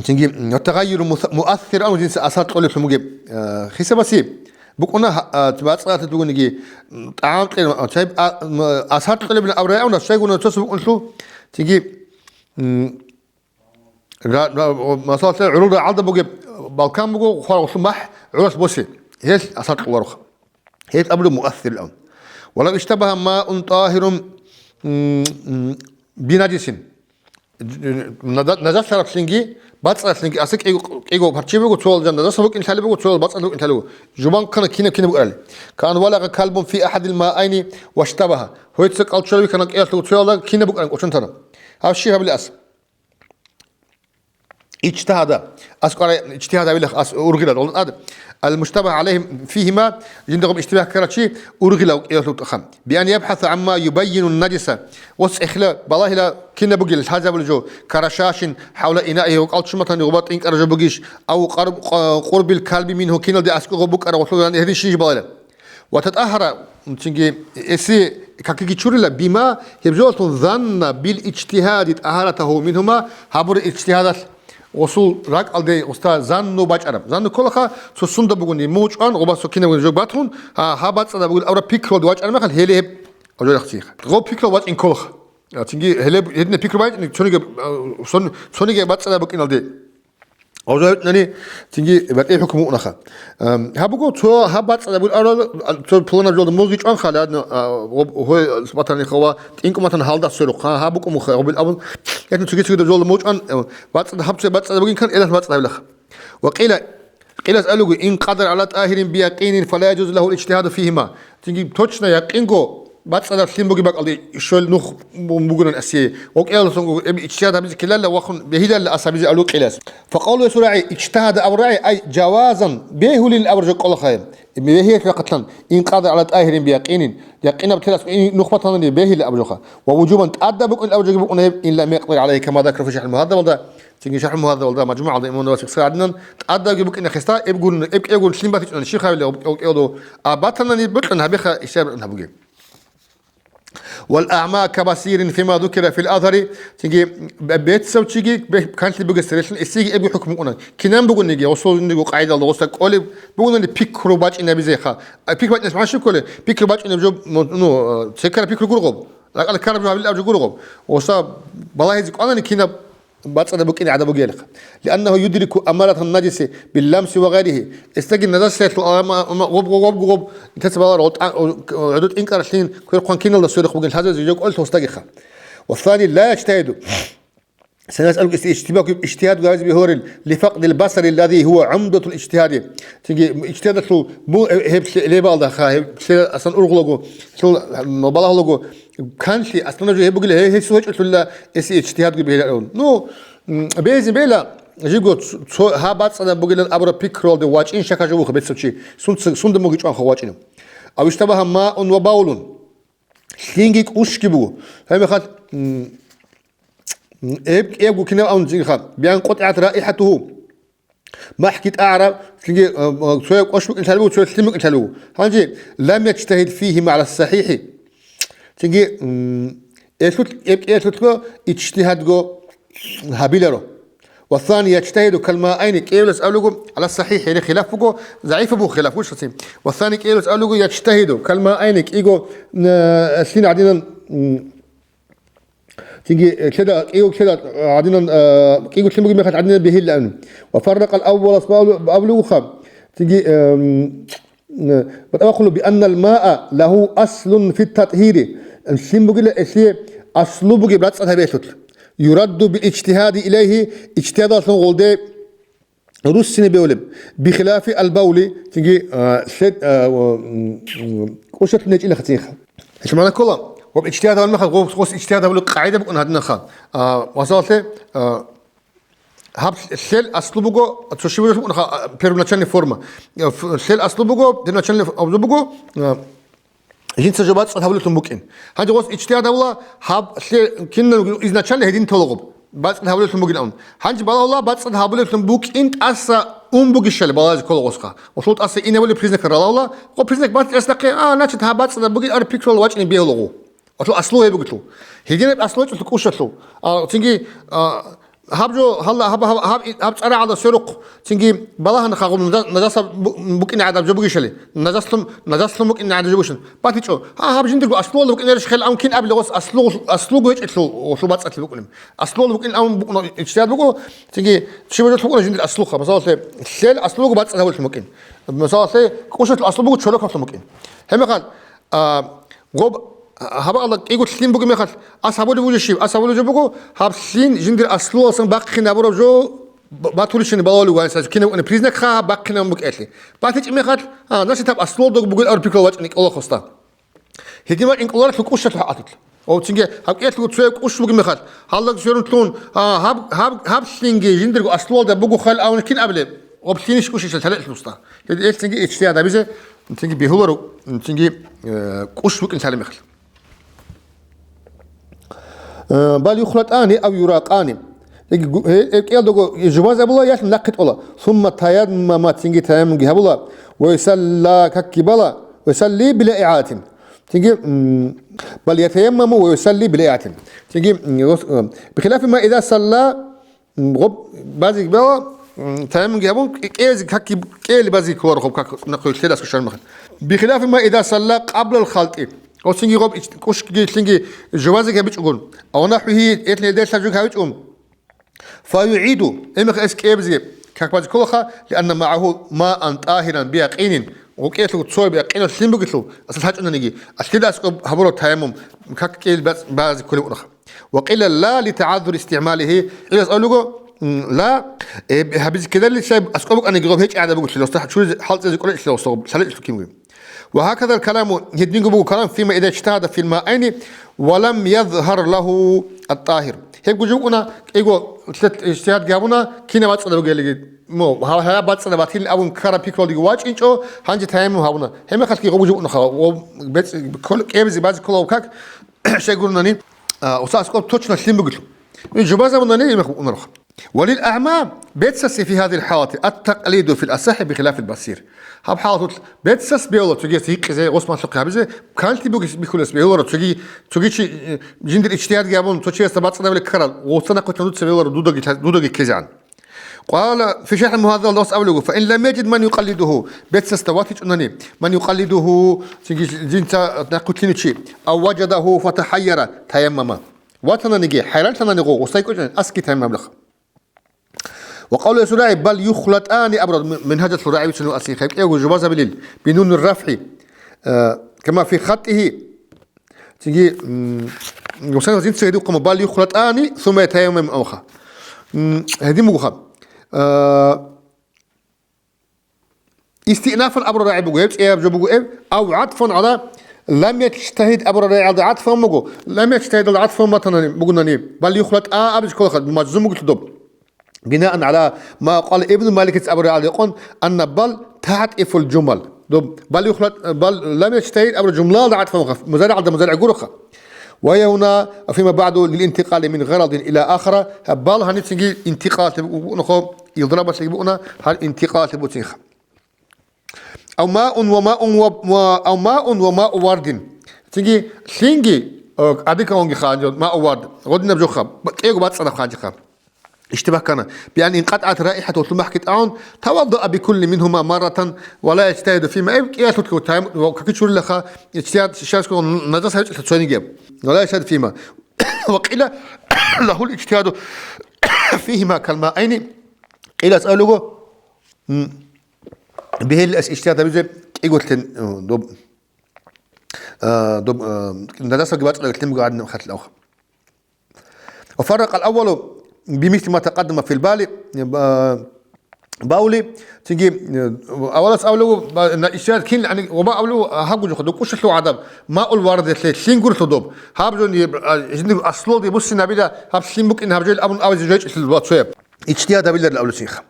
цинги, ва тагъайюр муса-, муассир ан жинса асар кьолеблъун бугеб, э, хисабаси букӀуна, гьа-, а, бацӀцӀадалъ бугониги, м, тӀагӀам кьер, а, чай, а, м, асар кьолеб абураб рагӀи гьабуна, щайгуна цо-цо букӀунлъу, цинги, м, Ра-, ра-, масалалъе, гӀурул рагӀалда бугеб балкан буго, хваралъул махӀ гӀуралъ босе. Гьелъ асар кьолароха. Гьелъ абулеб муассирилан. Валав иштабагьа маун тӀагьирун, м, м, бинаджисин. Нада-, нажасараблъинги, бацӀцӀараблъинги, аса кӀиго, кӀиго парччи буго, цоял жан нажаса букӀин лъалеб буго, цоял бацӀцӀад букӀин лъалеб буго. Жубан ккана кинаб-кинаб букӀарали. Каан валагъа калбун фи ахӀадил маайни ваштабагьа. Гьоца кӀалчӀвараб бихьана кӀиялъул цоялда кинаб букӀаран кӀочон тана. Гьаб щиб гьабилеб ас? Ичтагьада. Аскъара ичтигьад гьавилах ас ургъила, гъолда тӀад. Ал-муштабагь гӀалайгьим фигьима, жиндагъуб иштибагь ккарав чи ургъила кӀиялъул тӀаха. Биан ябхӀаса гӀамма юбаййину наджиса. Ва цӀехила балагьила кинаб бугел лъазабулеб жо, карашашин, хӀавла инаигьи ва кӀалчуматани гъуба тӀинкӀараб жо бугищ, ав къарб-, къ-, къурбил калби мингьу киналде аскӀо гъоб букӀараб гъолъул гьедин щинж балагьила. Ва татӀагьара, цинги эси какиги чурила, бима, гьеб жоялъун занна бил ичтигьади тӀагьаратагьу мингьума, гьабура ичтигьадалъ гъосул ракӀалде гъоста занну бачӀараб. Занну кколаха, цо сунда бугони, мугъ чӀван, гъоба цо кинаб бугони жо батун, гьа, гьаб бацӀцӀадаб бугел абураб пикруялде вачӀараб мехалъ, гьеле гьеб гьаб жоялъ цинги. Гъоб пикру вачӀин кколаха. А, цинги гьеле гьедина пикру бачӀин, цониги, а, сон-, цониги бацӀцӀадаб букӀиналде. Гъоза гьитӀнани, цинги батӀи хӀукму унаха. Ам, гьаб буго, цо гьаб бацӀцӀадаб бугел абураб, а, цо пуланаб жолда мугъги чӀван хали, адну, а, гъоб-, гьой батани хава, тӀинкӀун батани гьалда сверухъ, гьа, гьаб букӀун муха, гъобил абун, ятни цоги-цогидаб жолда мугъ чӀван, э, бацӀцӀад-, гьаб цо бацӀцӀадаб бугин ккан, элас бацӀцӀадабилаха. Ва къила, къилас алугу, ин къадара гӀала тӀагьирин биякъинин, фала яжузу лагьул ичтигьаду фигьима. Цинги точно якъинго бацӀцӀадаб лъим бугеб бакӀалде щвел нух бугунан асие. Ва кӀиялдасанго эб ичтигьад гьабизе ккелалла вахун бегьилалла ас гьабизе алу кьелас. Факъавлу ясул рагӀи, ичтагьада абу рагӀи, ай, жавазан, бегьулин абураб жо кколахъе. Бегьиялъ рахъатлъан, ин къадара гӀала тӀагьирин биякъинин, якъинаб телас ин нух батанани бегьила абу жоха. Ва вужубан тӀадаб букӀин абу жоги букӀун гьеб, ин лам якъдир гӀалайгьи кама закара фи шархӀил мугьаззабалда, цинги шархӀул мугьаззабалда, мажмугӀалда имам Наваси хъсар гӀадинан, тӀадабги букӀина хиста, эбгун, эб кӀегун лъим батичӀунани щиб гьавила, гъоб кӀел-, кӀелдо, а батанани бокьун гьабеха ишаб гьабуге. Вал агӀма кабасирин фима зукира фил азгьари, цинги бе-, бецав чиги бе-, канлъи бугес релълъун эсиги эбги хӀукму уна. Кинан бугониги, гъосул жиндиго къайдалда гъоса кӀолеб бугони пикру бачӀинабизеха. А пикру бачӀинаб махӀ щиб кколеб? Пикру бачӀинаб жо, ну, цекара пикру гургъуб. РакӀалде ккараб жо гьабилаб жо гургъуб. Гъоса балагьизе кӀванани кинаб бацӀцӀадаб букӀине гӀадаб бугелха. Лианнагьу юдрику амаратан наджиси билламси ва гъайригьи. Эсдаги нажасиялъул алама-, ама-, гъоб-, гъоб-, гъоб-, гъоб-, нтеца баларо, гӀуду тӀинкӀаралъин, кверхъван киналда сверухъ бугин лъазазе жо кӀолелъул гъосдагиха. Ва сани ла яжтагьиду. Сенас алкӀиси ижтибагу ижтигьад гьабизе бегьуларел, лифакъдил басари лази гьува гӀумдатул ижтигьади. Цинги ижтигьадалъул бу-, гьеб лъе-, лебалда ха, гьеб лъе-, асан ургъулаго, лъул, м, балагьулаго, канлъи, аслан жо гьеб бугила, гье-, гьесул гьечӀолъулла эси ижтигьадги бегьилаун. Ну, м, безин бела, жиго цо, цо, гьаб бацӀцӀадаб бугилан абураб пикруялде вачӀин шака жо вуха бецав чи, сунца, сунда мугичӀванха вачӀинав. Ав иштабагьа маун ва баулун. Лъинги кӀушги буго. Гьеб мехалъ, м, Эб-, эбгу кинаб абун цинги ха, биан къутӀигӀат раихӀатугьу. МахӀги тӀагӀараб, цинги, э, э, цояб кӀош букӀин лъалбу, цояб лъим букӀин лъалбу. Гьанже, лам яжтагьид фигьи мала сахихӀи. Цинги, м, элъулъ-, эб-, элъулъго ижтигьадго гьабиларо. Ва сани яжтагьиду калмаайни, кӀиявлас абулего, ала сахихӀ, гьеле хилаф буго, загӀифаб буго хилаф, гучӀлъацин. Ва сани кӀиявлас абулего, яжтагьиду калмаайни, кӀиго, э, лъин гӀадинан, м, Цинги, э, лъеда, кӀиго лъеда, э, гӀадинан, э, кӀиго лъим бугеб мехалъ гӀадинан бегьилаан. Ва фарракъал аввалас абу-, абулевха. Цинги, эм, э, ва таваккулу би аннал маа лагьу аслун фит татгьири. Лъим бугила, элъие аслу бугеб бацӀцӀад гьабиялъулъ. Юрадду бил ижтигьади илайгьи, ижтигьадалъун гъолде руссине бевлеб, бихилафи албаули, цинги, а, лъед-, а, м, м, кӀушалъ нечӀила хацинха. Гьелъ мана ккола, ва ижтигьад гьабун мехалъ, гъос, гъос ижтигьад гьабулеб къагӀида букӀун гьадинаха. А, масалалъе, а, гьаб лъел аслу буго, цо щиб букӀун ха, а, первоначальная форма. А, ф-, лъел аслу буго, первоначальная ф-, абзу буго, а, Жинца жо бацӀцӀад гьабулелъун букӀин. Гьанже гъос ичтигьад гьабула, гьаб лъе-, кинабго изначально гьедин толагъуб. БацӀцӀад гьабулелъун бугин абун. Гьанже балагьула, бацӀцӀад гьабулелъун букӀин тӀаса ун бугищали балагьазе ккола гъосха. Гъосул тӀаса инабулеб признакал ралагьула, гъо признак бацӀцӀадасдахъе, а, значит, гьаб бацӀцӀадаб бугин ар пикрула вачӀине бегьулагъу. Гъосул аслу гьеб бугелъул. Гьединаб аслу вачӀулъул кӀушалъул. А, цинги, а, Гьаб жо, гьалла, гьаб, гьаб, гьаб, гьаб цӀарагӀалда сверухъ, цинги балагьана хагъун, нажа-, нажаса бу-, букӀине гӀадаб жо бугищали, нажаслъун, нажаслъун букӀине гӀадаб жо бугищали. БатичӀо, гьа, гьаб жиндирго аслугьалда букӀинарищ хел, ам кин абли гъос аслугъ-, аслугу гьечӀелъул гъолъул бацӀцӀалъи букӀунеб. Аслугьалда букӀин ам букӀуна ичтигьад буго, цинги чи бажалъ букӀуна жиндир аслуха. Масалалъе, лъел аслу буго бацӀцӀад гьабулелъун букӀин. Масалалъе, кӀушалъул аслу буго чорокалъун букӀин. Гьебмехалъ, А, гъоб, гьаб Аллагь кӀиго лъим бугеб мехалъ, ас гьабулеб буго жо щиб? Ас гьабулеб жо буго, гьаб лъим жиндир аслуялдасан бахъинабураб жо б-, батулищин балагьулев ван саби, кинаб ун признак ха, гьаб бахъинабун букӀелъи. БатичӀеб мехалъ, а, значит, гьаб аслуялда бугел ар пикру вачӀине кӀола гъосда. Гьедин вачӀин кӀоларелъул кӀушалъул хӀатӀалъ. О, цинги гьаб кӀиялъул цояб кӀуш бугеб мехалъ, гьалаг сверун лъун, а, гьаб, гьаб, гьаб лъимги жиндирго аслуялда буго хал авун кин абилеб? Гъоб лъимищ кӀушищал лъалел гъосда. Гьедин ил цинги ичтигьад гьабизе, цинги бегьуларо, цинги, э, кӀуш букӀин лъалеб мехалъ. Э, бал юхлатӀани ав юракъани. Гье-, гье-, гьеб кӀиялдаго жубазабула, ялъун нахъе тӀола. Сумма таяммама, цинги таяммумги гьабула. Ва юсалла, какги бала. Ва юсалли била игӀадатин. Цинги, м, бал ятаяммаму ва юсалли била игӀадатин. Цинги, м, рос-, э, бихилафи ма иза салла, Гъоб бази бала, м, таяммумги гьабун, кӀе-, кӀези какги, кӀели бази кколаро гъоб как нахъе лъедас кушармаха. Бихилафи ма иза салла къаблал халтӀи. Гъосинги гъоб ич-, кӀушги лъинги жубази гьабичӀогун. Ав нахӀвигьи, этлъи гьелдалъа жуг гьабичӀун. Фа югӀиду, эмех эс кӀебзи как бази кколаха, лианна магӀагьу маан тӀагьиран биякъинин, гъукӀелъул цояб якъинал лъим бугелъул, асал гьачӀунаниги, лъедас кӀоб гьабураб таяммум, как кӀел бац-, бази кколеб унаха. Ва къила ла ли тагӀаззури истигӀмалигьи, гӀилас абулего, м, ла, э, гьабизе ккеларилан, щай аскӀоб букӀаниги гъоб гьечӀеб гӀадаб буго лъилалда, чуризе хӀалцӀизе кӀоларилан лъилалда, лъаларилан кинги. Ва гьаказал каламу, гьединго буго калам, фима иза ижтагьада фил маайни ва лам язгьар лагьу ат-тагьир. Гьеб гужи букӀуна, кӀиго лъе-, ижтигьадги гьабуна, кинаб бацӀцӀадаб бугелиги, мо, гьа-, гьаб бацӀцӀадаб батилин абун ккараб пикруялдеги вачӀинчӀо, гьанже таяммум гьабуна. Гьебмехалъги гъоб гужи букӀунаха, гъоб бецӀ-, ккол-, кӀебзи бази кколев как, Щай гурунани, а, оцас кӀоб точно лъим бугелъул. Ин жубазабунани имах букӀунарухъ. Ва лил агӀма бецасе фи гьазил хӀалати ат-такълиду фил асахӀи бихилафил басир. Гьаб хӀалатулъ бецас бегьула цогияс гьикъизе, гъос малъухъе гьабизе, канлъи бугес бихьулес бегьуларо, цоги, цоги чи, э, жиндир ичтигьадги гьабун, цо чиясда бацӀцӀадабилеб ккарал, гъоца нахъе тандуца бегьуларо дудаги, дудаги ккезегӀан. Къала фи шархӀил мугьаззаб, гьас абулего, фа ин лам яжид ман юкъаллидугьу, бецасда ватичӀунани, ман юкъаллидугьу, цинги жинца нахъвилълъинав чи, ав важадагьу фатахӀайяра, таяммама. ватананиги, хӀайранлъананиго, гъусай кӀочӀани аски тайм гьабилаха. Ва къавлу Эсул рагӀи, бал юхлатӀани абураб, м-, Мингьажалъул рагӀи бицунев аси, гьеб кӀиявго жубазабилил, бинунир рафгӀи, э, кама фи хаттихи. Цинги, м, гъусай жинца гьедухъа, бал юхлатӀани, сумма ятаяммам авха. М, гьедин бугоха. Э, Истиънафан абураб рагӀи буго гьеб, цӀияб жо буго гьеб, ав гӀатфан гӀала лам яджтагьид абураб рагӀиялда гӀатфан буго, лам яджтагьидалда гӀатфан батанани бугунани, бал юхлатӀа абизе кколаха, мажзум бугелъул доб. Бинаан гӀала ма къала Ибну Маликица абураб рагӀиялда гьекъон, анна бал тагӀтӀифул жумал. Доб бал юхлатӀ, бал лам яджтагьид абураб жумлаялда гӀатфан буго, музаригӀалда музаригӀ гуроха. Ва гьуна фима баъду лил интикъали мин гъарадин ила ахара, гьаб бал гьаницинги интикъалалъе букӀунахъо, илдарабалъеги букӀуна, гьар интикъалалъе буцинха. Ав маун ва маун ва, ва, ав маун ва мау вардин. Цинги лъинги, э, адикалгьунги ха, мау вард, гъодинаб жоха, кӀиего бацӀцӀадаб ханжиха. Иштибахъана. Биан инкъатӀат раихӀату лъумахӀги тӀагӀун, таваддаа бикулли мингьума марратан ва ла яжтагьиду фима, эб кӀиялъулъго тайм-, ва каки чурилаха, ичтигьад шишасго нажас гьавичӀлъа цониги. Ва ла яжтагьиду фима. Ва къила лагьул ичтигьаду фигьима калмаайни. Къила цӀалуго, м, бигьилас ичтигьад гьабизе кӀиголъин, э, доб, э, доб, э, нажасалги бацӀцӀадаб лъимго гьадин халъ авха. Ва фарракъал аввалу бимисли ма такъаддама фил бали, ба-, баули, цинги, э, авалас авлугу, ба-, на, ишар кин, ани, ва ма авлугу, гьаб гужуха, дукӀушалъув гӀадаб, маул вардилъе, лъин гурлъу доб. Гьаб жо, э, а, жиндир аслолги буссинабила, гьаб лъин букӀин гьаб жо ил абун авазе жойчӀлъил вацояб. Ичтигьад гьабиларил авлусиха.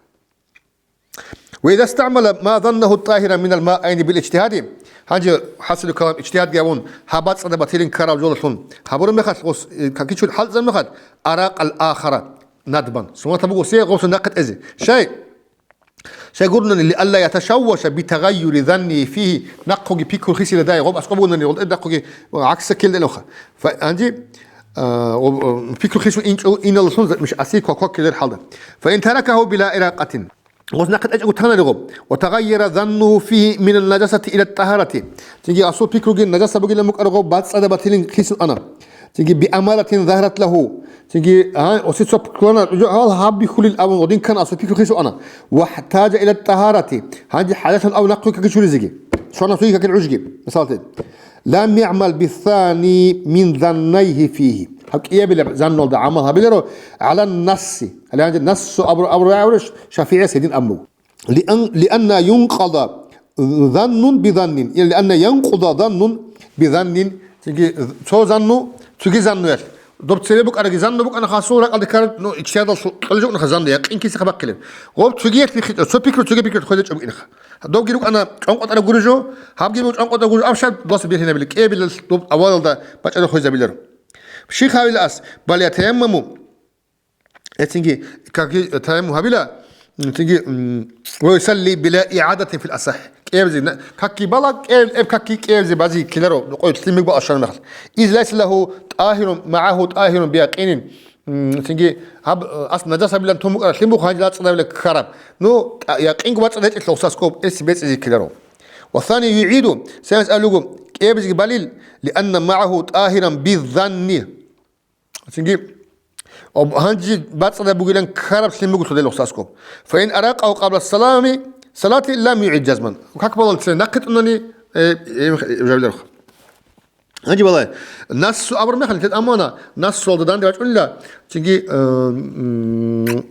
Ва иза стагӀмала ма заннагьу тӀагьиран минал маайни бил ичтигьади, гьанже хӀасилу калам ичтигьадги гьабун, гьаб бацӀцӀадаб батилин ккараб жолалъун гьабураб мехалъ гъос, э, какичул хӀалтӀизаб мехалъ, аракъал ахара надбан. Суннатаб буго се гъосун нахъе тӀезе. Щай? Щай гурунани, лиалла яташавваша битагъайюри занни фигьи, нахъоги пикру хисила дай, гъоб аскӀоб бугунани, гъол нахъоги гӀакса ккелда илавха. Фа-, гьанже, а, гъоб, а, пикру хисун инчӀо-, иналлъун за-, миш аси кваквак ккелер хӀалда. Фа ин таракагьу била иракъатин. Гъос нахъе тӀечӀого танаригъо, ва тагъайяра заннугьу фигьи минан нажасати ила тӀагьарати. Цинги асул пикруги нажаса бугилан букӀаргъо бацӀцӀадаб батилин хисун ана. Цинги биамаратин загьрат лагьу. Цинги, а, оси цо пикруна, гьал гьаб бихьулил абун гъодин ккан асул пикру хисун ана. Вахтажа ила тӀагьарати. Гьанже хӀажатлъун ав нахъуги каки чуризеги. Цо насуги какил гӀужги. Мисалте. Лам ягӀмал бисани мин заннайгьи фигьи. Гьаб кӀиябилеб заннуялда гӀамал гьабиларо, гӀалан насси. Гьале гьанже нассу абур-, абурай гӀавриш ШафигӀияс гьедин абун буго. Лиан-, лианна юнкъада заннун бизаннин, я лианна янкъуда заннун бизаннин, цинги цо занну, цоги заннуялъ. Доб цебе букӀараги занну букӀана хасул ракӀалде ккараб, ну, ичтигьадалъ кьолеб жо букӀана занну, якъин киса хабахъилеб. Гъоб цоги яхъ биххичӀо, цо пикру цоги пикру хвеза чӀобгӀинха. Добги рукӀана чӀонкъотӀараб гури жо, гьабги бу чӀонкъотӀараб гури жо, абшар дос бихьинабили, кӀиябилал доб авалалда бачӀараб хвезабилар. Щихъ гьавила ас, бал ятаяммаму, эцинги каки таяммум гьабила, цинги, м, ва юсалли била игӀадатин фил асахӀ. КӀиябизе на-, каки бала, кӀияб-, эб каки кӀиябизе бази ккеларо, къой лъимиг бала шармахал. Из лайса лагьу тӀагьирун, магӀагьу тӀагьирун биякъинин. М, цинги гьаб, э, ас нажас гьабилан тун букӀараб лъим бухъ гьанже бацӀцӀадабила ккараб. Ну, тӀа-, якъинго бацӀцӀадаб гьечӀелъул сас ккоб, эс бецӀизе ккеларо. Ва сани югӀиду, сенас абулеб буго, кӀиябизеги балил, лианна магӀагьу тӀагьиран бизанни. Цинги, об-, гьанже бацӀцӀадаб бугилан ккараб лъим буго лъуделухъ саскоб. Фаин аракъагьу къабла салами, салати лам югӀид жазман. Как балал цен нахъе тӀунани, э, э, жавларухъ. Гьанже балай, нассу абур мехалъ, тет амана, нассуалда данде бачӀунила, цинги, э, м,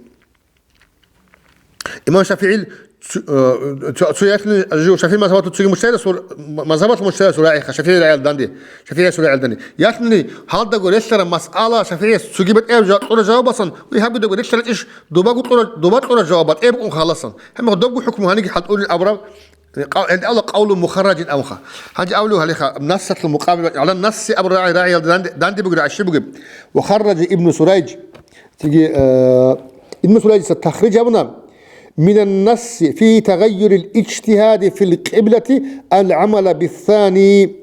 Имам ШафигӀил цу-, э, цу-, цу яхлъуни жо ШафигӀи мазгьабалъул цоги мужтагьидасул, мазгьабалъул мужтагьидасул рагӀиха, ШафигӀи рагӀиялда данде, ШафигӀиясул рагӀиялда данде. Яхлъуни гьалдаго релълъараб масъала ШафигӀияс цоги батӀияб жаваб кьураб жавабасан, уй гьабги даго релълъарачӀищ, дубагу кьура-, дуба кьураб жаваб батӀияб букӀун халасан. Гьебмехалъ добго хӀукму гьаниги хӀалтӀулин абураб, къав-, гьелда авла къавлу мухарражин абуха. Гьанже авлу гьалиха, нассалъул мукъабил бакӀ-, гӀала насси абураб рагӀи-, рагӀиялда данде, данде бугеб рагӀи щиб бугеб? Ва харража Ибну Сурайж. Цинги, э, Ибну Сурайжица тахриж гьабуна, «Минан насси фи тагъайюрил иджтигьади фил къиблати ал гӀамала бисани».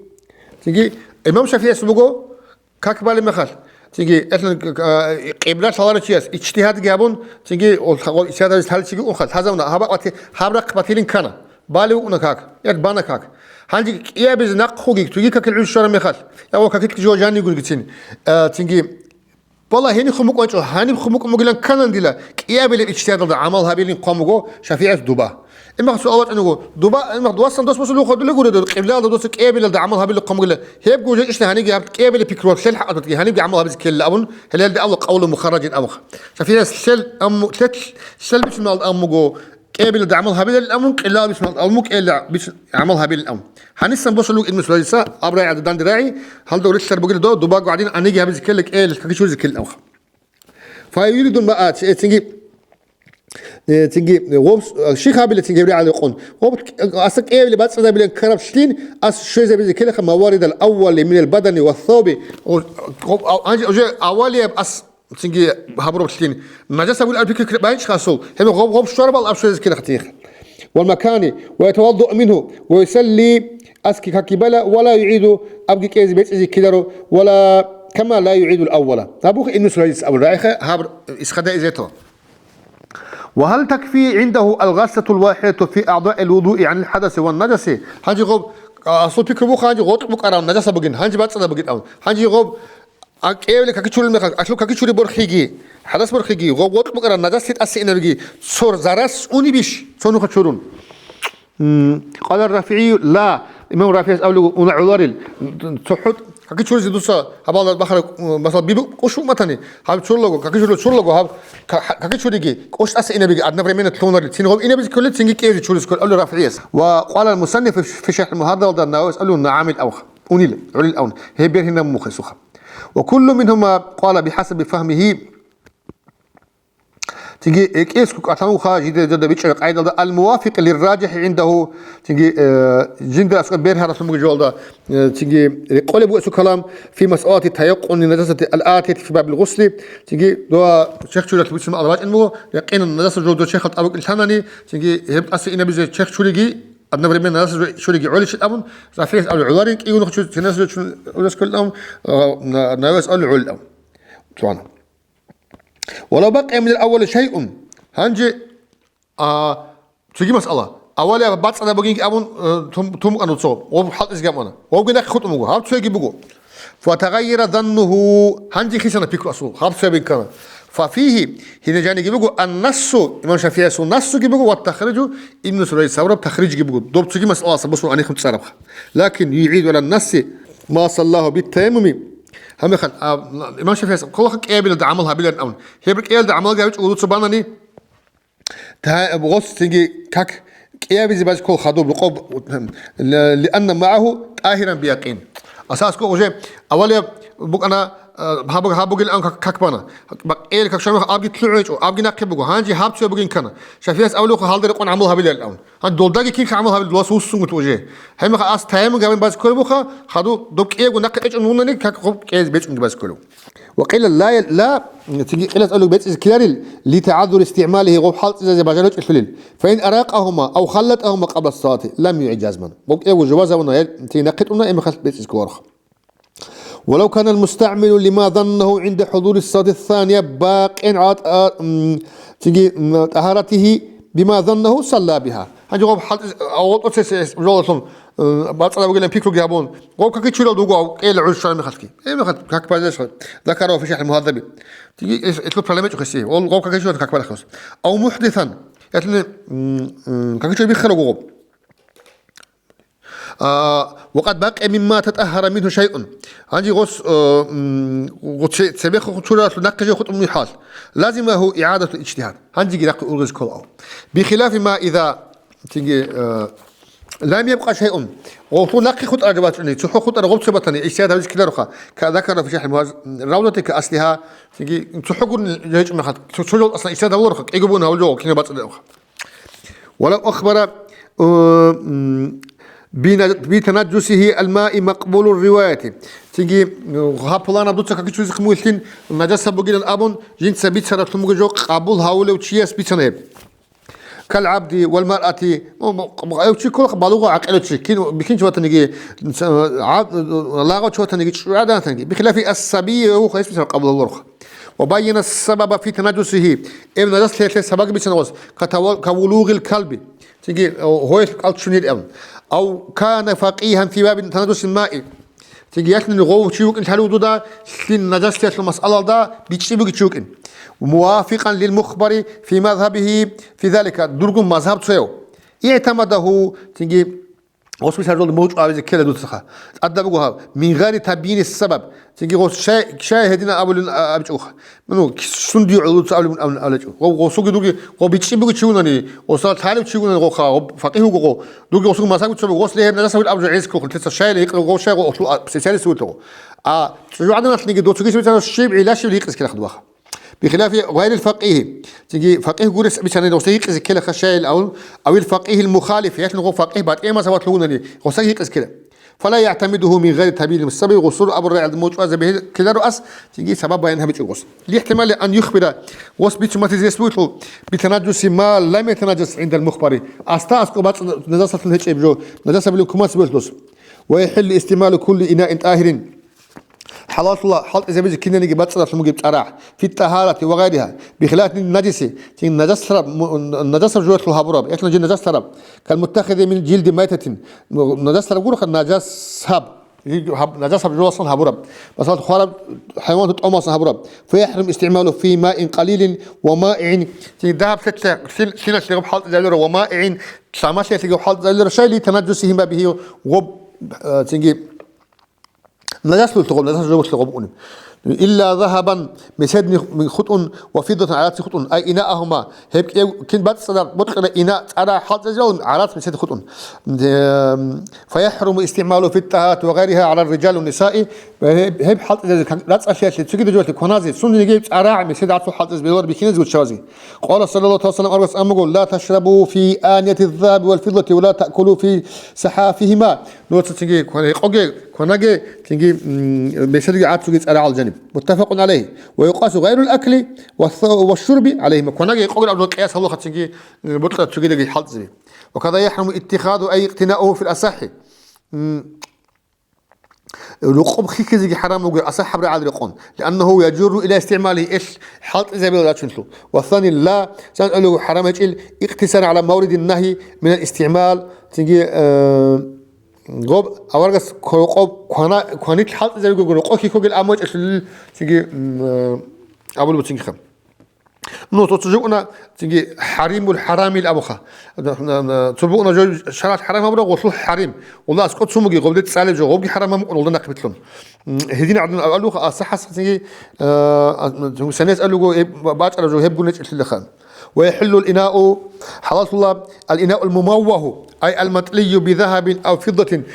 Цинги, имам ШафигӀияс буго, как балеб мехалъ, цинги, элъан, э, къибла лъаларав чияс иджтигьадги гьабун, цинги, ол хагъо иджтигьад гьабизе лъалев чиги унхъа, лъазабуна, гьаб бакъ бати-, гьаб рахъ батилин ккана, балев вукӀуна как, як бана как. Гьанже кӀиябизе нахъуги, цоги какил гӀуж щвараб мехалъ, я ва какилъги жо жанивгургицин, э, цинги, Валлагь, гьенихъ мукӀвачӀо, гьаниб хъумукӀ мугилан кканандила, кӀиабилеб ижтигьадалда гӀамал гьабилин хъван буго ШафигӀияс дуба. Имах суал вачӀун вуго, дуба, имах дуасан дос босулухъ дуле гуро, къиблалда доса кӀиабилалда гӀамал гьабилин хъван бугила. Гьебго жечӀищни гьаниги гьаб кӀиабилеб пикругьаб лъел хӀакъатги гьаниги гӀамал гьабизе ккелила абун, гьелелде абула къавлу мухарражин абун. ШафигӀияс лъел амму-, лъел, лъел бицунал аммуго, кӀиабилалда гӀамал гьабилалин абун, къиблалда бицунал амму кӀиабилалда бицун гӀамал гьабилин абун. Гьанисан босулуг Ибн Сурайса, аб рагӀи гӀададандирагӀи, гьалда релълъар бугила дов, дубаго гӀадин аниги гьабизе ккела, кӀиабилеб каки чуризе ккелин абун. Фаюридул маа, ци-, цинги, э, цинги, э, гъоб, э, щих гьабила цинги гьеб рагӀалда рекъон. Гъоб, э, аса кӀиабилеб бацӀцӀадабилан ккараблъин, ас щвезабизе ккелаха маваридал аввали минал бадани ва савби. О, гъоб, а, анже уже аввалияб ас цинги гьабураблъин. Нажас абулеб пикри байчӀха асул. Гьеб гъоб, гъоб щварабал ас щвезе ккелаха цинги. Вал макани, ва ятаваддау мингьу, ва юсалли, аски каки бала, ва ла югӀиду, абги кӀезе бецӀизе ккеларо, ва ла, кама ла югӀидул аввала. Гьабухъ Ибн Сурайдис абу рагӀиха гьаб исхада изето. Ва гьал такфи гӀиндагьу алгъаслатул вахидату фи агӀдаил вудуи гӀанил хӀадаси ван наджаси? Гьанже гъоб, а, асул пикру буха, гьанже гъоркь букӀарав нажаса бугин, гьанже бацӀцӀадаб бугин абун. Гьанже гъоб, а, кӀиабилеб каки чурил мехалъ, аслу каки чури борхиги, хӀадас борхиги, гъоб гъоркь букӀарав нажас лъитӀасе инабиги, цо зарас унебищ, цо нуха чурун? М, къала РафигӀи, ла, имам РафигӀис абулев уна гӀоларил, цохӀо каки чуризе дуса гьабалда бахара, масала, бибу-, кӀущ букӀматани, гьаб чурлаго, каки чурила чурлаго, гьаб ка-, ка-, каки чуриги, кӀущ тӀаса инабиги одновременно лъунарил, цин гъоб инабизе кколел, цинги кӀизе чуризе кколел, абулев РафигӀис. Ва къала ал-мусанниф фи, фи шархӀил мугьаззабалда Нававис абулев нагӀамил авха, унил, гӀолил авун, гьеб бергьинаб мухъесуха. Ва куллу мингьума къала бихӀасаби фагьмигьи, Цинги, э, кӀиесго кӀалъанвуха жидеда жинда бичӀчӀараб къайдалда, ал-мувафикъ лирражихӀи гӀиндагьу, цинги, э, жинда аскӀоб бергьаралъун бугеб жоялда, э, цинги, рекъолеб буго цо калам, фи масъалати таяккъуни наджасати ал-атияти фи бабил гъусли, цинги, дова черх чуралъ бицун мала бачӀин буго, якъинан, наджаса жо дов черхалъ тӀабукӀин лъанани, цинги, гьеб тӀаса инабизе черх чуриги, одновременно наджаса жо чуриги гӀолищин абун, РафигӀис абулев гӀоларин, кӀиго нух чуз, цинас жо чун, гӀолас кколин абун, а, на-, Нававис абулев гӀолин абун. Цоана. Валав бакъия минал аввали шайъун. Гьанже, а, цоги масъала. Аввалияб бацӀцӀадаб бугин абун, э, тум-, тумукъана цо. Гъоб хӀалтӀизги гьабуна. Гъобги нахъе хутӀун буго. Гьаб цоги буго. Фатагъаййара заннугьу. Гьанже хисана пикру асул. Гьаб цоябин ккана. Фафигьи. Гьина жаниги буго ан-нассу. Имам ШафигӀиясул нассуги буго. Ва тахриджу. Ибн Сурайдис абураб тахриджги буго. Доб цоги масъаласа босун анихъун цӀарабха. Лакин югӀиду гӀала насси ма саллагьу бит-таяммуми. Гьанже, а, имам ШафигӀияс кколаха кӀиабилалда гӀамал гьабиларин абун. Гьеб кӀиабилалда гӀамалги гьабичӀого дуца банани, та-, гъос цинги как кӀиабизе базе ккол хадуб рукъоб, ли-, лианна магӀагьу тӀагьиран биякъин. Асаско уже авалияб букӀана, а, гьаб-, гьаб бугилан абун как, как бана. Бакъияб как щвараб мехалъ абги лъугӀичӀо, абги нахъе буго. Гьанже гьаб цояб бугин ккана. ШафигӀияс абулев хадуб рекъон гӀамал гьабиларин абун. Гьанже долдаги кинха гӀамал гьабилеб, дуласа вуссун гутӀу уже. Гьеб мехалъ ас таяммум гьабин базе кколеб буха, хадуб доб кӀиябго нахъе кьечӀун вунани, как гъоб кӀиябизе бецӀунги базе кколев. Ва къила ла, ла, цинги къилас абулеб бецӀизе ккеларил, ли тагӀаззури истигӀмалигьи, гъоб хӀалтӀизазе бажаричӀелъулил. Фаин аракъагьума ав халлатӀагьума къабла салати, лам югӀи жазман. Гъоб кӀиябго жубазабуна, я цинги нахъе тӀуна, гьеб мехалъ бецӀизе кколароха. Ва лав канал мустагӀмилу лима заннагьу гӀинда хӀудури салати ссания бакъин гӀала тӀа-, м, цинги, м, тӀагьаратигьи бима заннагьу салла бигьа. Гьанже гъоб хӀалтӀиз-, авал тӀоцесес ужалалъун, э, бацӀцӀадаб бугилан пикруги гьабун, гъоб каки чурал дуго, ав кӀела гӀуж щвараб мехалъги. Гьеб мехалъ как базешха, закарав фи шархӀил мугьаззаби. Цинги эс-, этлъул проблема чӀухъеси, гъоб, гъоб каки чурал как барахъес. Ав мухдисан, ятлъуни, м, м, каки чури биххарав гъоб. А, ва къад бакъия мимма татагьара мингьу шайъун. Гьанже гъос, э, м, гъо-, це-, цебехун чуралъул нахъе жо хутӀун михӀал. Лазимагьу игӀадатул ижтигьад. Гьанжеги нахъе ургъизе ккола. Бихилафи ма иза, цинги, э, лам ябкъа шайъун. Гъолъул нахъе хутӀараб бачӀуни, цохӀо хутӀараб гъоб цо батани, ижтигьад гьабизе ккелароха. Ка закара фи шархӀил мугьаз-, равзати ка аслигьа, цинги цохӀо гурони гьечӀо мехалъ, цо-, цо жолдасан ижтигьад гьабулароха, кӀиго бугин гьабулев кинаб бацӀцӀадабха. Валав ахбара, э, м, бина-, битанаджусихи алмаи макъбулур риваяти. Цинги, э, гьаб пуланаб дуца каки чуризе хъумугелъин нажаса бугилан абун, жинца бицаралъун бугеб жо къабул гьавулев чияс бицана гьеб. Кал гӀабди вал маръати, м, м, гьев чи ккола балугъав гӀакъилав чи, кин, бихьинчи ватаниги, ц-, гӀаб-, лагъав чи ватаниги, чӀужугӀадан ватаниги. Бихилафи ас-сабийи ва гьев гьес бицараб къабул гьавулароха. Ва байяна сабаба фи танаджусихи, эб нажас лъелъе сабаги бицана гъос, катава-, кавулугъил калби, цинги, о, гьоялъ кӀал ччунир абун. Ав кана факъигьан фи баби танаджусил маи, Цинги ялъуни гъов чи вукӀин лъалев дуда, лъин нажасиялъул масъалалда бичӀчӀи бугев чи вукӀин. Мувафикъан лил мухбари фи мазгьабихи фи залика, дургун мазгьаб цояв. ИгӀтамадагьу, цинги гъос мисал жолда мугьчӀо абизе ккела дуцаха. ТӀадаб буго гьаб, мин гъайри табйини сабаб, цинги гъос шай, шай гьедина абулин а-, абичӀуха. Ну, сунди гӀолуца абулин абулин абулачӀу. Гъо-, гъосуги дуги, гъо бичӀчӀи буго чи вунани, осал лъалев чи вунани гъоха, гъо факъигь вуго гъо. Дуги гъосул масабица буго, гъос легьеб нажаса вил абжо гӀезкохун, лъица шайилан гъов шай гъо лъу-, а, специалист вутлугъо. А чӀужугӀаданалъниги доцуги бицана щиб гӀилла щиб гьикъизе ккелахъ дуаха. Бихилафи гъайрил факъигьи, цинги факъигь гурес бицани гъосда гьикъизе ккелаха шайил авун, авил факъигьил мухалиф, ялъун гъов факъигь батӀияб мазгьабалъ вугунани, гъосда гьикъизе ккела. Фала яътамидугьу мин гъайри табилин сабаб, гъосур абурай гӀадамал чӀвазе бегьи ккеларо ас, цинги сабаб баян гьабичӀо гъос. Лихтимали ан юхбира, гъос бицун батизе гьес бугелъул, битанаджуси ма лам ятанаджас гӀиндал мухбари, аста аскӀоб бацӀцӀад нажасалъун гьечӀеб жо, нажасабилин кумац бугелъ дос. Ва яхӀиллу истигӀмалу кулли инаин тӀагьирин. ХӀалаллъула хӀалтӀизабизе кинаниги бацӀцӀадалъун бугеб цӀарахӀ, фи тӀагьарати ва гъайриха, бихилафи наджиси, цин нажаслъараб, му-, нажасаб жоялъул гьабураб, яхӀ нажи нажаслъараб, калмуттахизи мин жилди майтатин, нажаслъараб гуроха нажасаб, гьаб-, нажасаб жоялъун гьабураб, масала, хвараб хӀайван тӀомалъун гьабураб, фаяхӀрум истигӀмалу фи маин къалилин ва маигӀин, цин дагьаб лъе-, лъи-, лъиналъе гъаб хӀалтӀизабилара ва маигӀин, лъамалъиялъе гъаб хӀалтӀизабилара, шайли танаджуси гьимабихьи гъоб, э, цинги Нажаслъулъ гъоб, нажас жо бугелъ гъоб унеб. Илла загьабан, меседни хутӀун, ва фиддатан, гӀараци хутӀун, ай инаахума, гьеб кӀев кин бацӀцӀадаб бокьараб ина цӀара хӀалтӀизабун, гӀарац месед хутӀун. Эм, фаяхӀруму истигӀмалу фит тӀагьарати ва гъайриха гӀала рриджали ва нисаи, ва гьеб, гьеб хӀалтӀизазе кан-, рацӀцӀалъиялъе, цогидаб жоялъе кваназе, сунениги цӀара месед гӀацу хӀалтӀиз белор бихьиназе гучавазе. Къала саллаллагьу гӀалайгьи ва саллам, аварагас аммаго, ла ташрабу фи анияти ззагьаби вал фиддати ва ла таъкулу фи сахафигьима. Нужеца цинги кван-, гьекъоге, кванаге, цинги, м, меседги гӀацуги цӀарагӀал жаниб. Муттафакъун гӀалайгьи. Ва юкъасу гъайрул акли ва ц-, ва шурби гӀалайгьима. Кванаге гьекъоге абун къияс гьабулаха цинги, м, бокьараб цогидаги хӀалтӀизаби. Ва каза яхӀруму иттихаду ай икътинаугьу фил асахӀи. М, рукъоб хьихьизеги хӀарам буго асахӀаб рагӀал рекъон. Лианнагьу яжурру иля истигӀмалигьи, ил хӀалтӀизабила рачунлъул. Ва сани ла, цан гӀолого хӀарам гьечӀил, икътисаран гӀала мавридин нагьи минал истигӀмал, цинги, э, Гъоб аварагас кколокъоб квана-, кванилъ хӀалтӀизаригого рокъо хьихьогел аммачӀелъулил цинги, м, э, абулеб буцингиха. Ну, цо-, цо жукӀуна цинги хӀаримул хӀарамил абуха. Цо букӀуна жо шаргӀалъ хӀарам гьабураб гъолъул хӀарим. Улла аскӀо цумуги гъобде цӀалеб жо, гъобги хӀарам гьамукъун улда нахъбилълъун. М, гьедин гӀадин алуха асахӀас цинги, э, а, сенес алуго гьеб ба-, бачӀараб жо гьеб гунечӀелъилаха. Ва яхӀиллул инау, хӀалаллъула ал-инаул мумаввагьу, ай ал-матлию би загьабин ав фиддатин,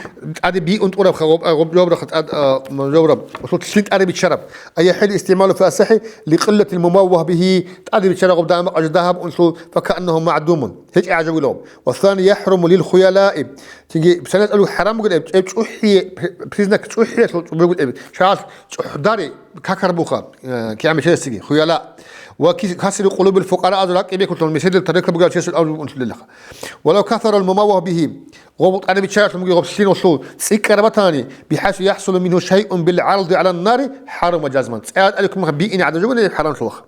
тӀаде биун тӀурабха гъоб-, гъоб-, жаврабха тӀад-, а, жавраб, лъин тӀаде биччараб. Ай яхӀиллу истигӀмалу фи асахӀи ли къиллатил мумаввагь бигьи, тӀаде биччараб гъоб дагьаб-, дагьаб унлъул, факааннагьу магӀдумун, гьечӀеб гӀажаб вилгъоб. Ва сани яхӀруму лил хуялаи, цинги, псанас алуг хӀарам бугеб, эб чӀухӀи, при-, признак чӀухӀиялъул бугеб, шагьал чӀухӀдари, какар буха, э, кигӀан мешерасиги, хуяла. Ва ки-, касри къулубил фукъара азул ракӀи бекулъун, меседил тарикла бугел чесул авлу унлъулелаха. Валав касарал мумаввагь бигьи, гъоб тӀаде биччаялъун буги гъоб лъиналъул цӀикӀкӀараб батани, бихӀайсу яхӀсулу мингьу шайъун бил гӀарди гӀалан нари, хӀарума жазман. ЦӀе атӀалихъумха биине гӀадажубани хӀарамлъулаха.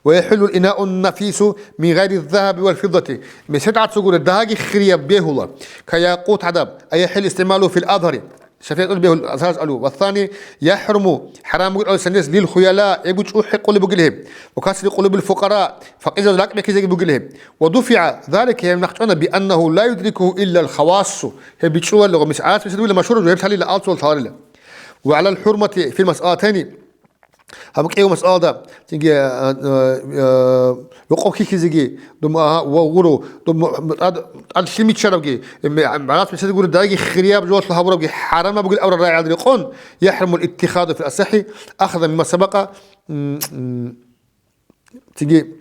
Ва яхӀуллул инаун нафису мин гъайри загьаби вал фиддати. Месед гӀацугура дагьаги хирияб бегьула. Ка якъут гӀадаб, а яхӀил истигӀмалу фил азгьари. ШафигӀил бегьул асас алу. Ва сани яхӀруму, хӀарам бугел алсанес лил хуяла, эбу чӀухӀи къулеб бугел гьеб. Ва касри къулубил фукъара, факъираз ракӀ бекизеги бугел гьеб. Ва дуфиа залика, гьеб нахчӀвана, би аннагьу ла юдрикугьу иллал хавассу. Гьеб бичӀчӀулалли гъо, мис гӀарас мисад вугила машгьураб жо, гьеб лъалила алцул лъаларила. Ва гӀалал хӀурмати фил масъалатайни, гьаб кӀиго масъалада, цинги, а, а, а, рокъоб хьихьизеги, дум, а, ва гъуро, дум, тӀад, тӀад лъимичарабги, м-, гӀарас мисади гури, дайги хирияб жо гьабурабги хӀарамаб бугел авра рагӀал рекъон, яхӀрумул иттихаду фил асахӀи, ахза мимма сабака, м, м, цинги,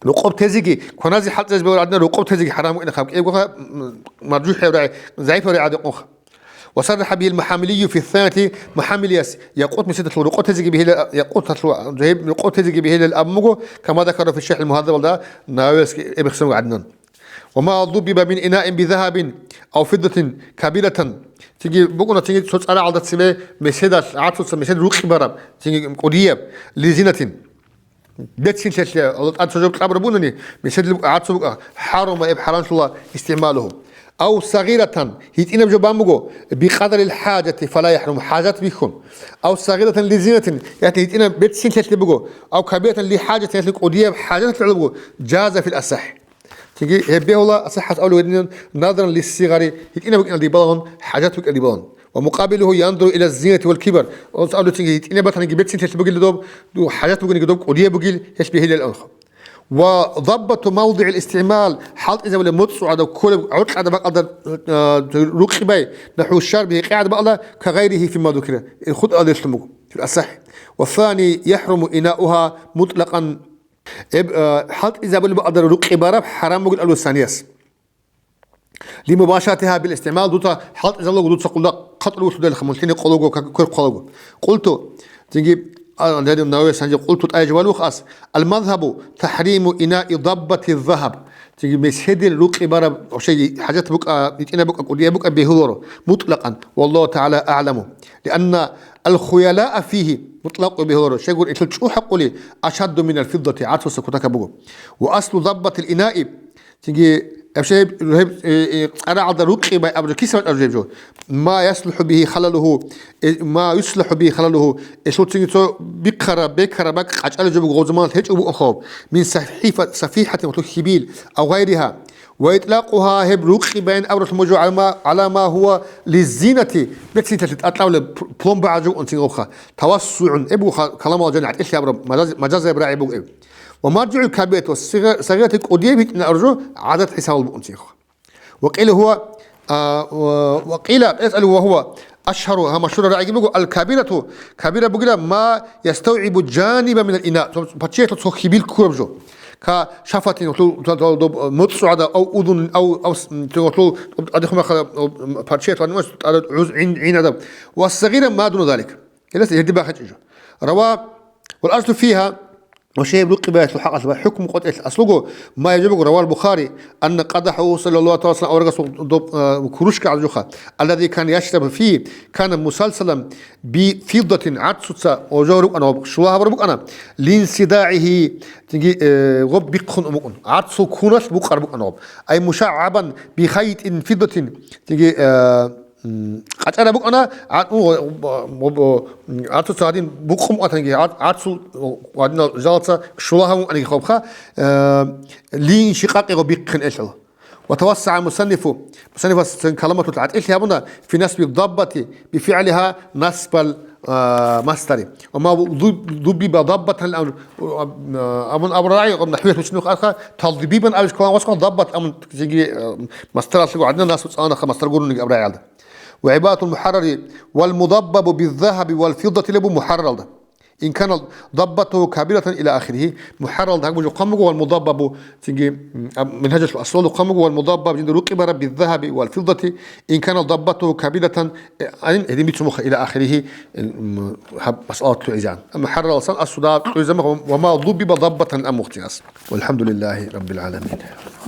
Рукъоб тезеги, кваназе хӀалтӀизе бегьулеб гӀадин, рукъоб тезеги хӀарам вукӀина хъаб кӀиябго, м, маржухӀ гьеб рагӀи, загӀипаб рагӀи гӀадин къунха. Ва саррахӀа бигьил Мухьаммилию фи ссанияти, Мухьаммилияс якъут меседалъул рукъоб тезеги бегьила-, якъуталъул гьеб рукъоб тезеги бегьилел абун буго, кама закара фи шархӀил Мугьаззабалда Нававияс эбехсанго гӀадинан. Ва ма дуббиба мин инаин би загьабин ав фиддатин кабиратан. Цинги букӀуна, цинги цо цӀарагӀалда цебе меседалъ, гӀацуца месед рукъи бараб, цинги кӀудияб, лизинатин. Бецинлъелъе, Аллагь ТӀала цо жо кьаб рабунани, месед гӀацу букӀа, хӀарума эб хӀарамлъула истигӀмалугьу. Ав сагъиратан, гьитӀинаб жо бан буго, бикъадарил хӀажати фала яхӀрум, хӀажат бихьун. Ав сагъиратан лизинатин, яхӀни гьитӀинаб берцинлъи буго, ав кабиратан лихӀажатин, яхӀни кӀудияб хӀажат гӀоло буго, жаза фил асахӀ. Цинги гьеб бегьула асахӀат авлу гьединан, надран лиссигъари, гьитӀинаб букӀиналде балагьун, хӀажат букӀиналде балагьун. Ва мукъабилугьу янзуру ила зинати вал кибар. Ос авлу цинги гьитӀинаб батаниги берцинлъи бугел доб, хӀажат бугониги доб кӀудияб бугел, гьелъ бегьилел алхъ. Ва даббату мавдигӀил истигӀмал, хӀалтӀизабулеб муцӀ гӀадаб кколеб, гӀоркьада бакӀалда, а, рукъи бай, нахӀу шарби гьекъегӀад бакӀала, кагъайрихи фима дукира, ил хутӀалдерлъун буго, фил асахӀ. Ва сани яхӀруму инаугьа мутӀлакъан, эб, а, хӀалтӀизабулеб бакӀалда рукъи бараб хӀарам бугел алу санияс. Лимубашатиха бил истигӀмал, дуца хӀалтӀизабулаго, дуца къулда хъатӀулев вуссудалиха, мун лъине къолаго, как-, квер хъвалаго. Къулту, цинги, а, гьадин Нававияс гьанже къулту тӀай жаваб вухас, алмазгьабу тахӀриму инаи даббати загьаб. Цинги меседил рукъи бараб, вообще хӀажат букӀа, гьитӀинаб букӀа, кӀудияб букӀа бегьуларо, мутӀлакъан, валлагьу тагӀала агӀламу. Лианна алхуялаа фигьи, мутӀлакъго бегьуларо, щайгур илъул чӀухӀа къули, ашадду минал фиддати, гӀарцуса кутакаб буго. Ва аслу даббатил инаи, Цинги, вообще гьеб, гьеб, э, э, цӀарагӀалда рукъи бай абураб киса бачӀараб жо? Ма яслухӀу бигьи халалугьу, э, ма юслахӀу бигьи халалугьу, гьелъул цинги цо бихъараб, бекараб бакӀ къачӀалеб жо буго, гъоб заманалъ гьечӀо букӀун хабаб. Мин сахӀифа-, сахӀифатин ва хибил, ав гъайригьа. Ва итлакъугьа, гьеб рукъи баян абуралъун буго гӀала ма, гӀала ма гьува лиззинати, берцинлъи тӀатӀавлеб пл-, пломба гӀажуб унцин гъобха. ТавассугӀун, гьеб буго ха-, каламалда жани гӀатӀилъи абураб, мажаз-, мажазаяб рагӀи буго гьеб. Ва маржигӀул кабирати ва сигъа-, сагъирати кӀудияб гьитӀинаб жо гӀадат хӀисабал букӀунцинха. Ва къила гьува, а, ва, ва къила, кьес али ва гьува, ашгьару, гьа машгьураб рагӀиги буго, аль-кабирату, кабира бугила, ма яставгӀибу жаниба минал ина, цо, паччахӀалъул цо хибил ккураб жо. Ка шафатин, гьалъул, гьалъул, гьалъул, доб, моцӀ гӀада, ав удун, ав, ав, с-, м, гьалъул, гьадихъ махала, ав, м, паччахӀалъул гьанивас тӀада гӀуз, гӀин, гӀин гӀадаб. Ва сагъира ма дуна залик. Гьелас гьедин бахъичӀеб жо. Рава, вал аслу фигьа, ва шайиб рукъи баялъул хӀакъалъ ва хӀукму къотӀелъ аслуго, ма яжибугу равал Бухари, анна къадахӀу саллаллагьу гӀалайгьи ва саллам, аварагасул доб, а, курушка гӀалжуха, аллади кана яшрабу фигьи, кана мусалсалан би фиддатин, гӀарцуца ожо рукӀана ва шула гьабар букӀана, линсидагӀигьи, цинги, э, гъоб бихъун умукӀун, гӀарцул куналъ букъар букӀана гъоб. Ай мушагӀгӀабан би хайтӀин фиддатин, цинги, э, М, къачӀараб букӀана, гӀа-, у, б-, б-, б-, гӀарцуца гьадин букъун ватанги, гӀар-, гӀарцул гьадинал жалаца шула гьавун вукӀаниги хабха, э, лин шикъакъего бихъин элъал. Ва тавассагӀа мусаннифу, мусаннифас цин каламатул гӀатӀилъи гьабуна, фи насби даббати, бифигӀлиха насбал, а, масдари. Ва ма дуб-, дуббиба даббатан амр, а, абун абурагӀи, нахӀвият мучнух арха, талдибибан абис калам васхъан даббат амун зиги, а, масдаралъего гӀадина насу цӀанаха масдар гуруниги абрагӀиялда. Ва гӀибаратул мухӀаррари вал мудаббабу биззагьаби вал фиддати лебу мухӀарралда. Ин кана даббатугьу кабиратан ила ахирихи. МухӀарралда гьаб жо хъван буго вал мудаббабу, цинги, м, аб-, минхӀажалъул асвалу хъван буго вал мудаббаб жинда рукъи бараб биззагьаби вал фиддати, ин кана даббатугьу кабиратан, э, гьадин, гьедин бицун буха ила ахирихи, э, м, гьаб масъалат лъугӀизан. Амма мухӀарралсан асуда кьуйзамах ва, ва ма дуббиба даббатан амухтинас. Валхамдулиллагьи раббил гӀаламин.